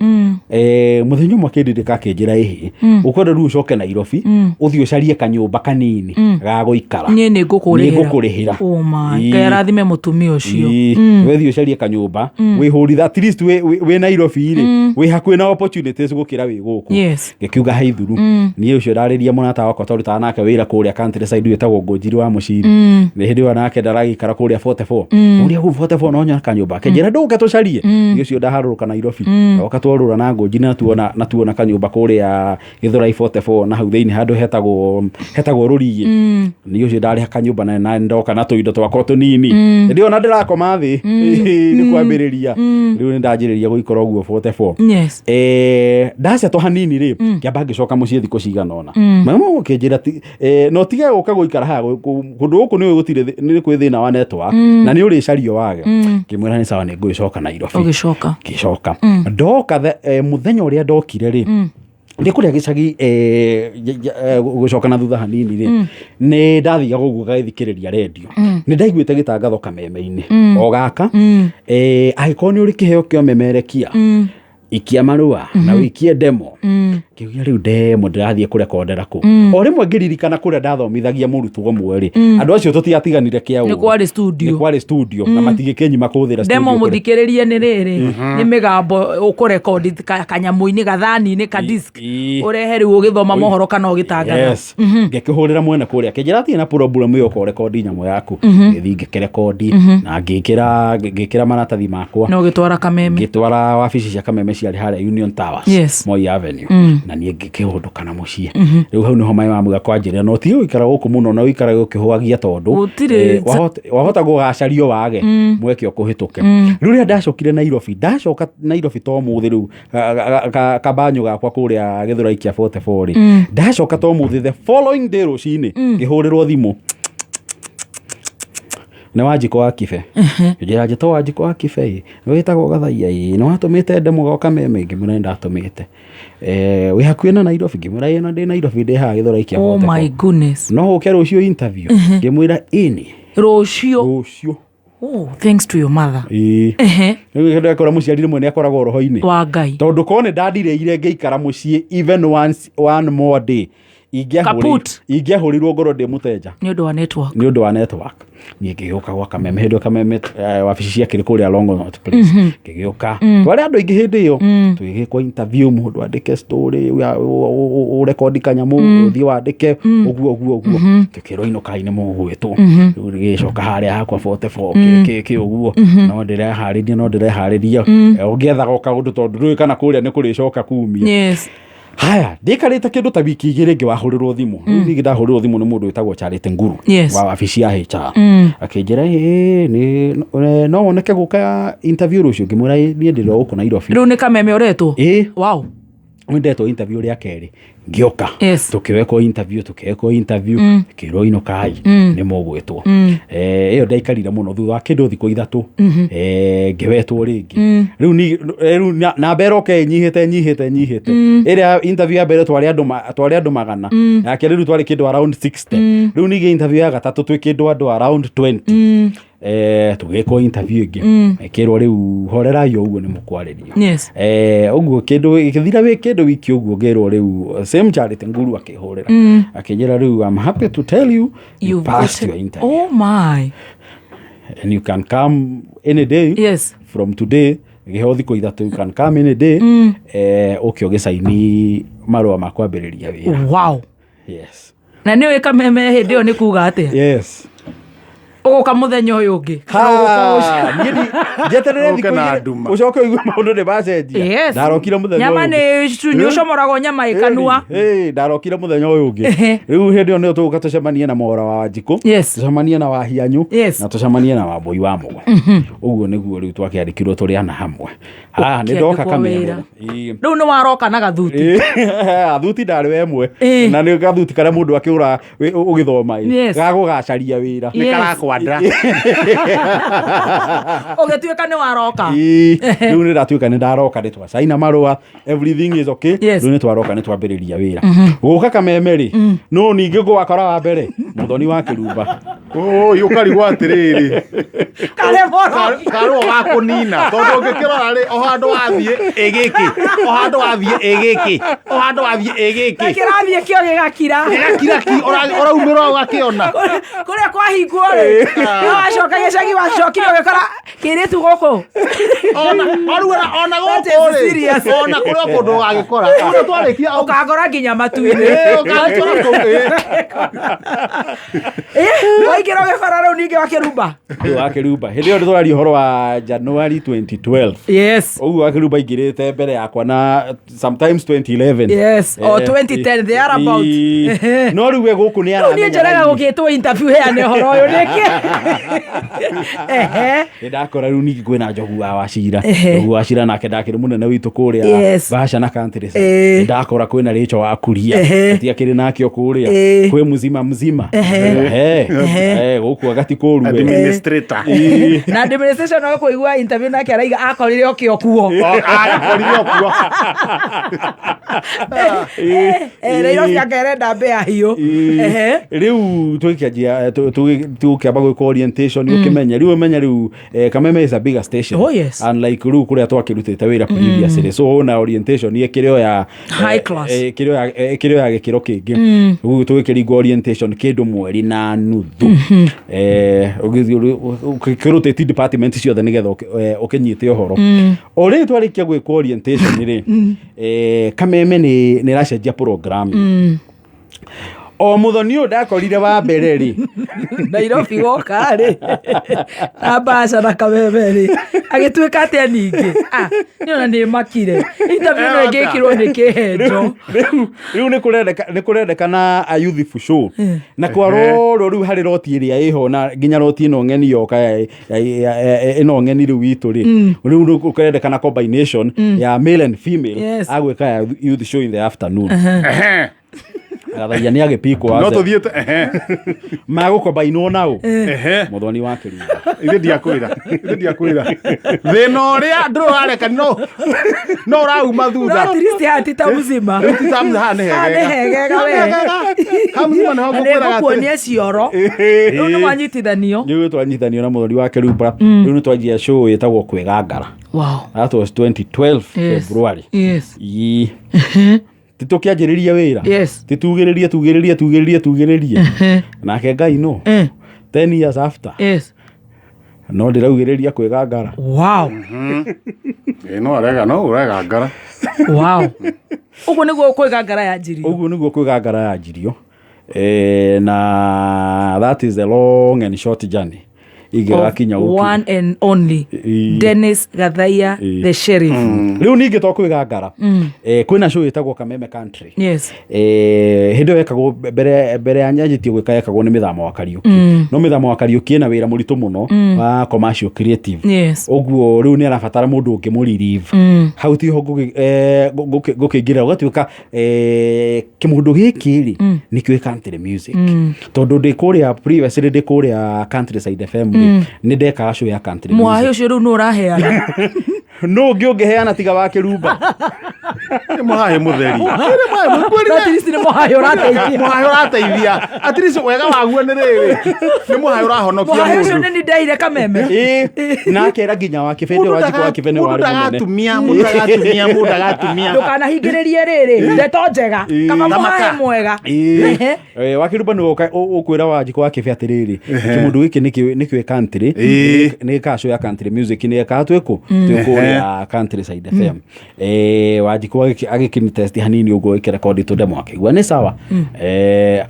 Mũthenya ũmwe akĩndirika akĩnjĩra, ĩhĩ, ũkwenda rĩu ũcoke Nairobi, ũthiĩ ũcarie kanyũmba kanini ga gũikara. Niĩ nĩ ngũkũrĩhĩra. Nĩ ngũkũrĩhĩra. Oh my. Ngai arathime mũtumia ũcio. Ĩĩ. Wethiĩ ũcarie kanyũmba wĩhũritha, at least wĩ Nairobi rĩ, wĩ hakuhĩ na opportunities gũkĩra wĩ gũkũ. Ngĩkiuga haithuru niĩ ũcio ndarĩria mũrata wakwa twarutaga nake wĩra kũrĩa countryside wĩtagwo Ngũnjiri wa Mũciri. Nĩ hĩndĩ ĩyo nake ndaragĩikara kũrĩa 44, ũrĩa gũkũ 44 no nyona kanyũmba, akĩnjĩra ndũke tũcarie. Niĩ ũcio ndaharũrũka Nairobi, oka twarũra na Ngũnjiri na tuona kanyũmba kũrĩa Gĩthũrai 44 na hau thĩinĩ handũ hetagwo Rũriĩ. Niĩ ũcio ndarĩha kanyũmba na ndoka na tũindo twakwa tũnini. Hĩndĩ ĩyo na ndĩrakoma thĩ nĩ kwambĩrĩria, rĩu nĩ ndanjĩrĩria gũikara ũguo 44. Ndacetwo hanini rĩ, ngĩamba ngĩcoka mũciĩ thikũ cigana ũna. Mama ũkĩnjĩra no tige gũka gũikara haha kũndũ gũkũ nĩ gũtirĩ nĩ kwĩ thĩna wa network na nĩ ũrĩcario wage. Ngĩmwĩra nĩ sawa, nĩ ngũgĩcoka Nairobi. Ũgĩcoka. Ngĩcoka ndoka mũthenya ũrĩa ndokire rĩ, ndĩ kũrĩa gĩcagi, gũcoka na thutha hanini rĩ, nĩ ndathiaga ũguo gagĩthikĩrĩria rendio, nĩ ndaiguĩte gĩtangatho kameme-inĩ o gaka, angĩkorwo nĩ ũrĩ kĩheo kĩa ũmemerekia, ikia marũa na ũikie demo. Ngĩuga rĩu demo ndĩrathiĩ kũrekondera kũ? O rĩmwe ngĩririkana kũrĩa ndathomithagia mũrutwo ũmwe rĩ, andũ acio tũtiatiganire kĩa Nĩ ũru. kwarĩ studio. Nĩ kwarĩ studio na matigĩkĩnyima kũhũthĩra Demo studio kũrĩa. Mũthikĩrĩrie, nĩ rĩrĩ, nĩ mĩgambo ũkũrekondi kanyamũ-inĩ gathani-inĩ ka disc, ũrehe rĩu ũgĩthoma mohoro kana ũgĩtangatha. Yes. Ngĩkĩhũrĩra mwene kũrĩa, akĩnjĩra atirĩ na problem ĩyo, ũka nyamũ yaku. Ngĩthiĩ ngĩkĩrekondi na ngĩkĩra maratathi makwa. Na ũgĩtwara kameme. Ngĩtwara wabici cia kameme ciarĩ harĩa Union Towers, Moi Avenue, na niĩ ngĩkĩhũndũka na mũciĩ. Rĩu hau nĩho maĩ mamuga kwanjĩrĩra no tige gũikara gũkũ mũno na ũikarage ũkĩhũagia tondũ Gũtirĩ wahota gũgacario wage mweke ũkũhĩtũke. Rĩu rĩrĩa ndacokire Nairobi, ndacoka Nairobi to mũthĩ rĩu kabanyo gakwa kũrĩa Gĩthũrai kĩa 44 rĩ, ndacoka to mũthĩ, the following day rũcinĩ ngĩhũrĩrwo thimũ nĩ Wanjikũ wa Kibe. Njĩra njĩtwo Wanjikũ wa Kibe ĩ, nĩ wĩtagwo Gathaia ĩ, nĩ watũmĩte ndemwa gwa kameme? Ngĩmwĩra nĩ ndatũmĩte. Wĩ hakuhĩ na Nairobi? Ngĩmwĩra ĩ, na ndĩ Nairobi, ndĩ haha Gĩthũrai kĩa Oh 44. my goodness. No ũke rũciũ interview? Ngĩmwĩra ĩni. Rũciũ. Rũciũ. Oh, thanks to your mother. Ĩĩ. Rĩu ndakora mũciari rĩmwe nĩ akoragwo roho-inĩ Wa Ngai. Tondũ korwo nĩ ndandirĩire ngĩikara mũciĩ even once, one more day, Kaput. Ingĩahũrirwo ngoro ndĩ mũtenja. Nĩ ũndũ wa network. Nĩ ũndũ wa network. Niĩ ngĩgĩũka gwa Kameme hĩndĩ ĩyo Kameme, wabici ciakĩrĩ kũrĩa Longonot Place. Ngĩgĩũka, twarĩ andũ aingĩ hĩndĩ ĩyo, tũgĩgĩkwo interview, mũndũ andĩke story, ũrekondi kanyamũ, ũthiĩ wandĩke ũguo ũguo ũguo. Tũkĩrwo inũkai nĩ mũgwĩtwo. Rĩu gĩgĩcoka harĩa hakwa 44 kĩ kĩ ũguo, no ndĩreharĩria, no ndĩreharĩria. Ũngĩethaga o kaũndũ tondũ ndũĩ kana kũrĩa nĩ kũrĩcoka kumia. Haya, ndĩkarĩte kĩndũ ta wiki 2 ngĩwahũrĩrwo thimũ. Rĩu ningĩ ndahũrĩrwo thimũ nĩ mũndũ wĩtagwo Charity Nguru wa wabici ya HR. Akĩnjĩra, "Ĩĩ, nĩ no woneke gũka interview rũciũ?" Ngĩmwĩra, "Ĩĩ, niĩ ndĩrĩ o gũkũ Nairobi." Rĩu nĩ Kameme ũretwo? Ĩĩ. Wow. Nĩ ndetwo interview rĩa kerĩ, ngĩũka. Tũkĩwekwo interview, tũkĩwekwo interview, ngĩrwo inũkai nĩ mũgwĩtwo. Ĩyo ndaikarire mũno, thutha wa kĩndũ thikũ 3, ngĩwetwo rĩngĩ. Rĩu rĩu namba ĩroka ĩnyihĩte, nyihĩte, nyihĩte. Ĩrĩa interview ya mbere twarĩ andũ twarĩ andũ 100. Ya kerĩ rĩu twarĩ kĩndũ around 60. Rĩu ningĩ interview ya gatatũ twĩ kĩndũ andũ around 20. Tũgĩkwo interview ĩngĩ. Ĩkĩrwo rĩu horerai o ũguo nĩ mũkwarĩrio. Ũguo kĩndũ gĩthira wĩ kĩndũ wiki ũguo ngĩrwo rĩu same Charity Nguru akĩhũrĩra. Akĩnjĩra rĩu, "I'm happy to tell you, you You've passed gotten your interview." Oh my. "And you can come any day." "From today," gĩheo thikũ 3, "you can come any day." Ũke ũgĩcaini marũa ma kwambĩrĩria wĩra. Wow. Yes. Na nĩ ũĩ Kameme hĩndĩ ĩyo nĩ kuga atĩa? Yes. Ũgũka mũthenya ũyũ ũngĩ. Ha, niĩ njeterere Ũke thikũ na igĩrĩ, nduma. ũcoke ũigue maũndũ nĩ macenjia. Yes. Ndarokire mũthenya Nyama ũyũ ũngĩ. nĩ ũcomoragwo nyama ĩkanua. Ndarokire mũthenya ũyũ ũngĩ. Rĩu hĩndĩ ĩyo nĩyo tũgũka tũcemanie na Mwaũra wa Wanjikũ. Tũcemanie na Wahianyũ. Na tũcemanie na Wambũi wa Mũgo. Ũguo nĩguo rĩu twakĩandĩkirwo tũrĩ ana hamwe. Haha, nĩ ndoka Ũkĩandĩkwo Kameme. wĩra. Rĩu nĩ waroka na gathuti. Gathuti ndarĩ we ĩmwe. Na nĩ gathuti karĩa mũndũ akĩgũra ũgĩthoma ĩ. Gagũgacaria wĩra. Nĩ karakwandra. Ũgĩtuĩka nĩ waroka. Rĩu nĩ ndatuĩka nĩ ndaroka, nĩ twacaina marũa, everything is okay. Rĩu nĩ twaroka, nĩ twambĩrĩria wĩra. Gũka Kameme rĩ, no ningĩ ngũgakora wa mbere Mũthoni wa Kĩrumba. Oi, ũkarigwo atĩrĩrĩ. Karĩ mũro. Karũa ga kũnina tondũ ũngĩkĩrora rĩ, o handũ wathiĩ ĩgĩkĩ, o handũ wathiĩ ĩgĩkĩ, o handũ wathiĩ ĩgĩkĩ. Na kĩrathiĩ kĩo gĩgakira. Gĩgakira ki, ũraumĩra ũgakĩona. Kũrĩa kwahingwo rĩ, no wacoka gĩcagi, wacokire ũgĩkora kĩirĩtu gũkũ. Ona, o rĩu ona That gũkũ is rĩ, serious. ona kũrĩa kũndũ ũgagĩkora. Rĩu twarĩkia Ũgakora nginya matu-inĩ. Ĩĩ, ũgagĩkora kũu, ĩĩ. Waingĩra ũgĩkora rĩu ningĩ wa Kĩrumba. Rĩu wa Kĩrumba. Hĩndĩ ĩyo tũraria ũhoro wa January 2012. Ũguo wa Kĩrumba aingĩrĩte mbere yakwa na sometimes 2011. Yes, or 2010, they are about. No rĩu we gũkũ nĩ Rĩu niĩ aramenya njeraga raini. gũgĩtwo interview heane ũhoro ũyũ nĩkĩ? Nĩ ndakora rĩu ningĩ kwĩna Njogu wa Wachira. Njogu wa Wachira nake ndakĩrĩ mũnene witũ kũrĩa Basha na Countryside. Nĩ ndakora kwĩna Rachel wa Kuria. Gũtiakĩrĩ nake o kũrĩa. Kwĩ mzima mzima. Gũkũ agati kũru we. Administrator. Na administration no kũigua interview nake araiga akorire okĩo kuo. Akorire o kuo. Nairobi akerenda mbĩa hiũ. Rĩu tũgĩkĩanjia, tũgĩkĩamba gwĩka orientation, ũkĩmenye rĩu, ũmenye rĩu, Kameme is a bigger station. Oh, yes. Unlike rĩu kũrĩa twakĩrutĩte wĩra previously. So na orientation ĩkĩrĩ o ya High class. Ĩkĩrĩ o ya ĩkĩrĩ o ya gĩkĩro kĩngĩ. Rĩu tũgĩkĩringwo orientation kĩndũ mweri na nuthu. Ũgĩthiĩ ũkĩrotate department ciothe nĩgetha ũkĩnyite ũhoro. O rĩrĩ twarĩkia gwĩka orientation rĩ, Kameme nĩ ĩracenjia program. O mũthoni ũyũ ndakorire wa mbere rĩ. Nairobi woka rĩ, na Basha na Kameme rĩ, agĩtuĩka atĩa ningĩ? Nĩ ona nĩ makire. Interview ĩno ĩngĩkirwo nĩ kĩhenjo. Rĩu nĩ kũrendekana a youthful show. Na kwarorwo rĩu harĩ roti ĩrĩa ĩho na nginya roti ĩno ng'eni yoka ĩno ng'eni rĩu itũ rĩ. Rĩu nĩ kũrendekana combination ya male and female agwĩka ya youth show in the afternoon. Gathaia nĩ agĩpikwo No ace. tũthiĩte, ehe. Magũkombainwo nao. Ehe. Mũthoni wa Kĩrumba. Ithe ndiakwĩra. Ithe ndiakwĩra. Thĩna ũrĩa ndũrĩ ũrareka no ũrauma thutha. No at least haha ti ta mzima. Rĩu ti ta mzima, haha nĩ Haha nĩ hegega. hegega we. Haha mzima nĩho Na nĩ ngũkwĩraga atĩrĩ. ngũkuonia cioro. Rĩu nĩ mwanyitithanio. Rĩu twanyitithanio na mũthoni wa Kĩrumba. Rĩu nĩ twanjia show ĩtagwo Kwĩgangara. Wow. That was 2012 February. Ii. Ti tũkĩanjĩrĩria wĩra? Yes. Ti tugĩrĩrie, tugĩrĩrie, tugĩrĩrie, tugĩrĩrie nake Ngai no 10 years after no ndĩraugĩrĩria kwĩgangara. Ĩ, no arega, no ũrega ngara. Wow, ũguo nĩguo kwĩgangara yanjirio. Ũguo nĩguo kwĩgangara yanjirio. Na that is a long and short journey ingĩgakinya Of gũkinya. one and only Dennis Gathaiya, the sheriff. Rĩu ningĩ to kwĩgangara, kwĩna show ĩtagwo Kameme Country. Hĩndĩ ĩyo yekagwo mbere ya nyanjĩtie gwĩka, yekagwo nĩ Mĩthamo wa Kariũki, no Mĩthamo wa Kariũki ĩna wĩra mũritũ mũno wa commercial creative. Ũguo rĩu nĩ arabatara mũndũ ũngĩ mũririve hau tiho ngũkĩingĩrĩra gũgatuĩka kĩmũndũ gĩkĩ rĩ nĩ kĩũĩ country music, tondũ ndĩ kũrĩa previously, ndĩ kũrĩa Countryside FM rĩ, nĩ ndekaga show ya country Mũhaĩ music. ũcio rĩu nũ ũraheana? Nũ ũngĩ ũngĩheana tiga wa Kĩrumba? Nĩ mũhaĩ mũtheri. Nĩ mũhaĩ mũkwĩrire. At least nĩ mũhaĩ ũrateithia. Mũhaĩ ũrateithia. At least wega waguo nĩ rĩrĩ, nĩ mũhaĩ ũrahonokia Mũhaĩ ũcio mũndũ. nĩ ni ndeire Kameme. Ĩĩ, na akera nginya wa Kĩbe hĩndĩ ĩyo Wanjikũ wa Kĩbe nĩ Mũndũ warĩ mũnene. ndagatumia, mũndũ ndagatumia, mũndũ ndagatumia. Ndũkanahingĩrĩrie rĩrĩ ndeto njega, kaba mũhaĩ mwega. Ĩĩ. Wakĩrumba nĩ ũkwĩra Wanjikũ wa Kĩbe atĩrĩrĩ, kĩmũndũ gĩkĩ nĩkĩũĩ country, nĩ gĩkaga show ya country music, nĩ ekaga twĩkũ twĩ kũrĩa Countryside FM. Wanjikũ agĩkĩni test hanini ũguo, ĩkĩrekondi tũndemo, akĩigua nĩ sawa.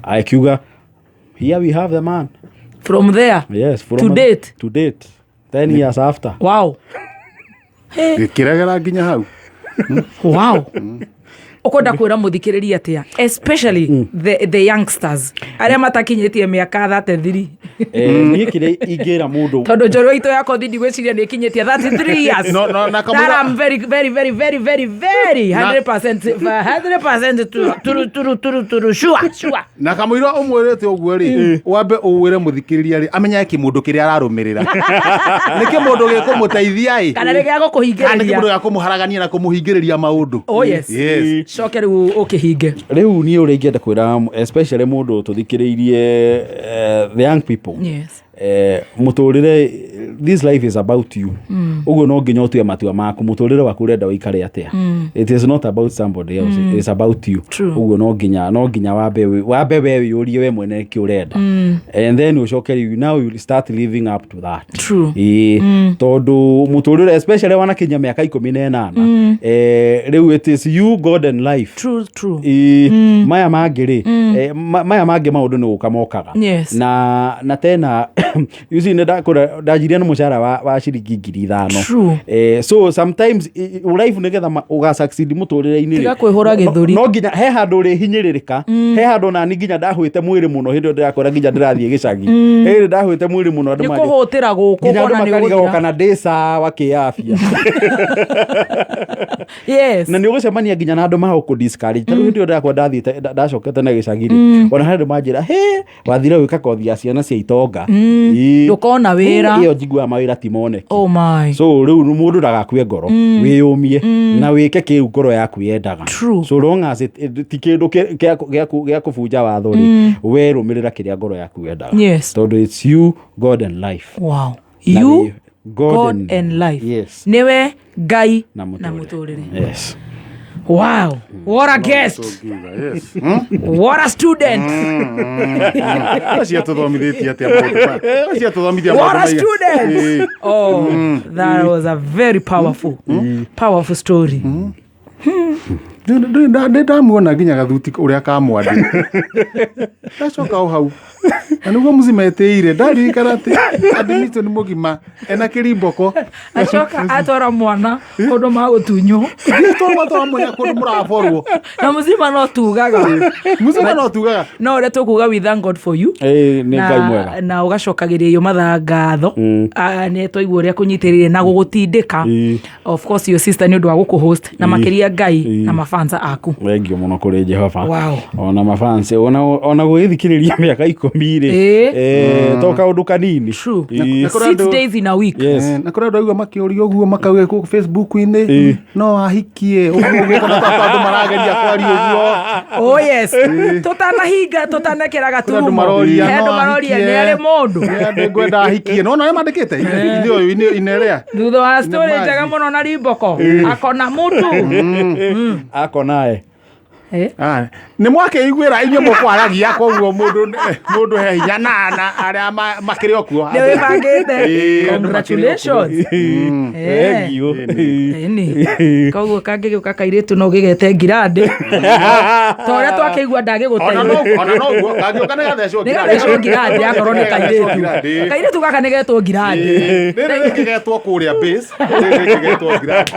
Akiuga, "Here we have the man." From there? Yes, from To date? To date, 10 years after. Wow. Gĩkĩregera nginya hau. Wow. Ũkwenda kwĩra mũthikĩrĩria atĩa, especially the youngsters arĩa matakinyĩtie mĩaka 33? Niĩ kĩrĩa ingĩra mũndũ Tondũ njorua itũ ya kothi ndigwĩciria nĩ ĩkinyĩtie 33 years. No, na That I'm very, very, very, very, very, very 100%, 100% turu turu turu turu turu sure, sure. Na kamũira ũmwĩrĩte ũguo rĩ, wambe ũwĩre mũthikĩrĩria rĩ amenyage kĩmũndũ kĩrĩa ararũmĩrĩra nĩ kĩmũndũ gĩkũmũteithia ĩ kana nĩ gĩa kana nĩ gũkũhingĩrĩria. Kĩmũndũ gĩa kũmũharagania na kũmũhingĩrĩria maũndũ. Oh yes. Yes. Coke rĩu ũkĩhinge. Rĩu niĩ ũrĩa ingĩenda kwĩra, especially mũndũ tũthikĩrĩirie, the young people, mũtũrĩre, this life is about you. Ũguo no nginya ũtue matua maku, mũtũrĩre waku ũrenda ũikare atĩa. It is not about somebody else, it's about you. Ũguo no nginya wambe we wĩyũrie we mwene kĩ ũrenda, and then ũcoke rĩu now you start living up to that. Ĩĩ, tondũ mũtũrĩre, especially wanakinya mĩaka 18, rĩu it is you, God and life. True, true. Ĩĩ, maya mangĩ rĩ, maya mangĩ maũndũ nĩ gũka mokaga. Na tena you see, nĩ ndakũra ndanjirie na mũcara wa ciringi 5,000. So sometimes life nĩgetha ũga succeed mũtũrĩre-inĩ rĩ, Tiga kwĩhũra gĩthũri. no nginya he handũ ũrĩhinyĩrĩrĩka, he handũ nani nginya ndahwĩte mwĩrĩ mũno hĩndĩ ĩyo ndĩrakwĩra nginya ndĩrathiĩ gĩcagi, hĩndĩ ndahwĩte mwĩrĩ mũno andũ Nĩ kũhũtĩra gũkũ nginya andũ kona nĩ makarigagwo ũgũthira. kana ndĩ sawa kĩafya. Na nĩ ũgũcemania nginya na andũ magũkũ discourage. Ta rĩu hĩndĩ ĩyo ndakwa ndathiĩte ndacokete na gĩcagi rĩ, ona harĩ andũ manjĩra, "He, wathire gwĩka kothi ya ciana cia itonga." Ĩĩ. Ndũkona wĩra. Ĩyo njiguaga mawĩra ti moneki. Oh my. So rĩu mũndũ ndagakue ngoro, wĩyũmie na wĩke kĩu ngoro yaku yendaga. So long as ti kĩndũ gĩa kũbunja watho rĩ, we rũmĩrĩra kĩrĩa ngoro yaku yendaga. Tondũ it's you, God and life. Na You, God, God and life. Yes. Nĩwe Ngai na na mũtũrĩre. mũtũrĩre. Yes. Wow, what a guest. Yes. What a student. Acio atũthomithĩtie atĩa maũndũ maya? Acio atũthomithia What maũndũ a maiga- student. Ĩĩ. Oh, that was a very powerful, powerful story. Ndĩ ndamuona nginya gathuti ũrĩa kamwandĩ ndacoka o hau na nĩguo mũcima etĩire ndaririkana atĩ admit nĩ mũgima ena kĩrimboko. Acoka atwara mwana kũndũ magũtunywo. Twara mwena kũndũ mũraborwo. Na mũcima no tugaga. Mũcima no tugaga. No ũrĩa tũkuga, we thank God for you. Ĩĩ, nĩ Ngai mwega. Na ũgacokagĩria iyo mathaa ngatho. Ah, nĩ twaigua ũrĩa kũnyitĩrĩire na gũgũtindĩka. Of course your sister nĩ ũndũ wa gũkũhost, na makĩria Ngai na mafansa aku. Thengio mũno kũrĩ Jehova. Ona mafans, ona gũgĩthikĩrĩria mĩaka 10 rĩ, to kaũndũ kanini. Na kũrĩ Six andũ- days in a week. Yes. Na kũrĩ andũ aigua makĩũria ũguo makauga kũ Facebook-inĩ no ahikie ũguo ũguo kana ta andũ marageria kwaria ũguo. Oh yes, tũtanahinga tũtanekĩra Kũrĩ andũ gaturumo, maroria he andũ no maroria ahikie. nĩ arĩ mũndũ. Nĩ andũ ngwenda ahikie no na mandĩkĩte ithe ũyũ inerea. Thutha wa story Nĩ njega maji. mũno na rimboko akona mũtu. Akonae. Ah, nĩ mwakĩiguĩra inyuĩ mũkwaragia koguo mũndũ he hinya na arĩa makĩrĩ o kuo. Nĩ wĩbangĩte. Ĩĩ, andũ makĩrĩ o kuo. Congratulations. Thank you. Ĩni. Koguo kangĩgĩũka kairĩtu no ũgĩgete ngirandĩ ta ũrĩa twakĩigua Ona ndagĩgũteithia. ona noguo kangĩũka nĩ gathecwo. Nĩ gathecwo ngirandĩ akorwo nĩ kairĩtu. Kairĩtu gaka nĩ getwo ngirandĩ. Rĩrĩ rĩngĩ getwo kũrĩa base, rĩrĩ rĩngĩ getwo ngirandi.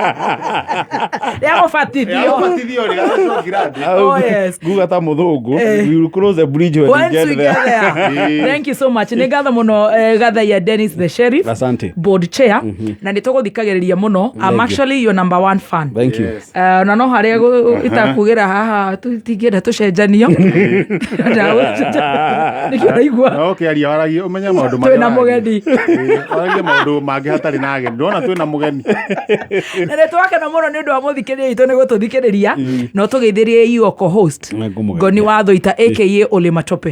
Rĩa gũbatithio. Rĩa rĩgathecwo ngirandi. Oh, yes. Nguga ta mũthũngũ, we will cross the bridge when we Once get we there. get there. Thank you so much. Nĩ ngatho mũno, Gathaiya Dennis the Sheriff. Asante. Board chair. Na nĩ tũgũthikagĩrĩria mũno. I'm actually your number one fan. Thank you. Yes. Na no harĩa itakugĩra haha tingĩenda tũcenjanio. Nĩkĩo ũraigua. No ũkĩaria waragie ũmenye maũndũ marĩa Twĩna ũraria. mũgeni. Ĩĩ, waragie maũndũ mangĩ hatarĩ na ageni, ndona twĩna mũgeni. Na nĩ twakena mũno nĩ ũndũ wa mũthikĩrĩria witũ nĩ gũtũthikĩrĩria no tũgeithĩrie your co-host Nĩngũmũgeithia. Ngoni wa Thũita aka Ole Matope.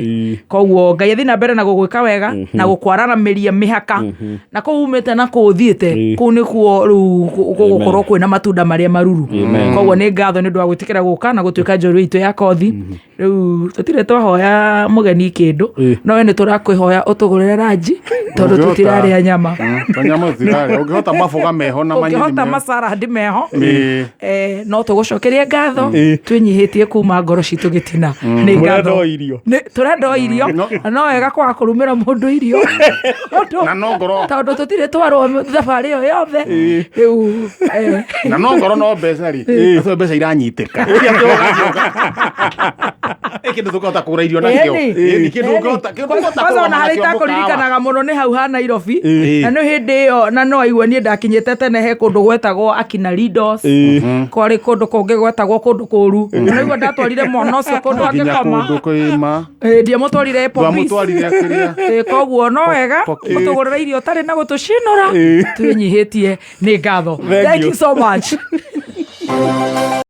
Koguo Ngai athiĩ na mbere na gũgwĩka wega na gũkwararamĩria mĩhaka na kũu umĩte na kũu ũthiĩte, kũu nĩkuo rĩu gũgũkorwo kwĩna matunda marĩa maruru. Koguo nĩ ngatho nĩ ũndũ wa gwĩtĩkĩra gũka na gũtuĩka njorua itũ ya kothi. Rĩu tũtirĩ twahoya mũgeni kĩndũ, no we nĩ tũrakwĩhoya ũtũgũrĩre ranji tondũ Ũngĩhota. tũtirarĩa nyama. Tonyama tũtirarĩa, ũngĩhota maboga meho na manyeni Ũngĩhota meho. macarandi meho. No tũgũcokerie ngatho twĩnyihĩtie kuma ngoro citũ gĩtina. Nĩ Mũrenda ngatho. o irio. Tũrenda o irio. Na no wega kwaga kũrumĩra mũndũ irio. Na no ngoro Tondũ tũtirĩ twarwo thabarĩ ĩyo yothe rĩu. Na no ngoro no mbeca rĩ, acio mbeca iranyitĩka. Ĩ kĩndũ tũngĩhota kũgũra irio nakĩo. Ĩni, kĩndũ ũngĩhota Kwanza ona kũgũra harĩa nakĩo mũkawa. itakũririkanaga mũno nĩ hau ha Nairobi, na nĩ hĩndĩ ĩyo na no aigua niĩ ndakinyĩte tene he kũndũ gwetagwo akina Lidos, kwarĩ kũndũ kũngĩ gwetagwo kũndũ kũru, na nĩguo ndatwarire mwana ũcio kũndũ Nginya angĩkoma. kũndũ kwĩma. Ndiamũtwarire Applebee's. Twamũtwarire kĩrĩa. Koguo no wega ũtũgũrĩre irio ũtarĩ na gũtũcinũra. Twĩnyihĩtie, nĩ ngatho. Thank Thank you. you so much.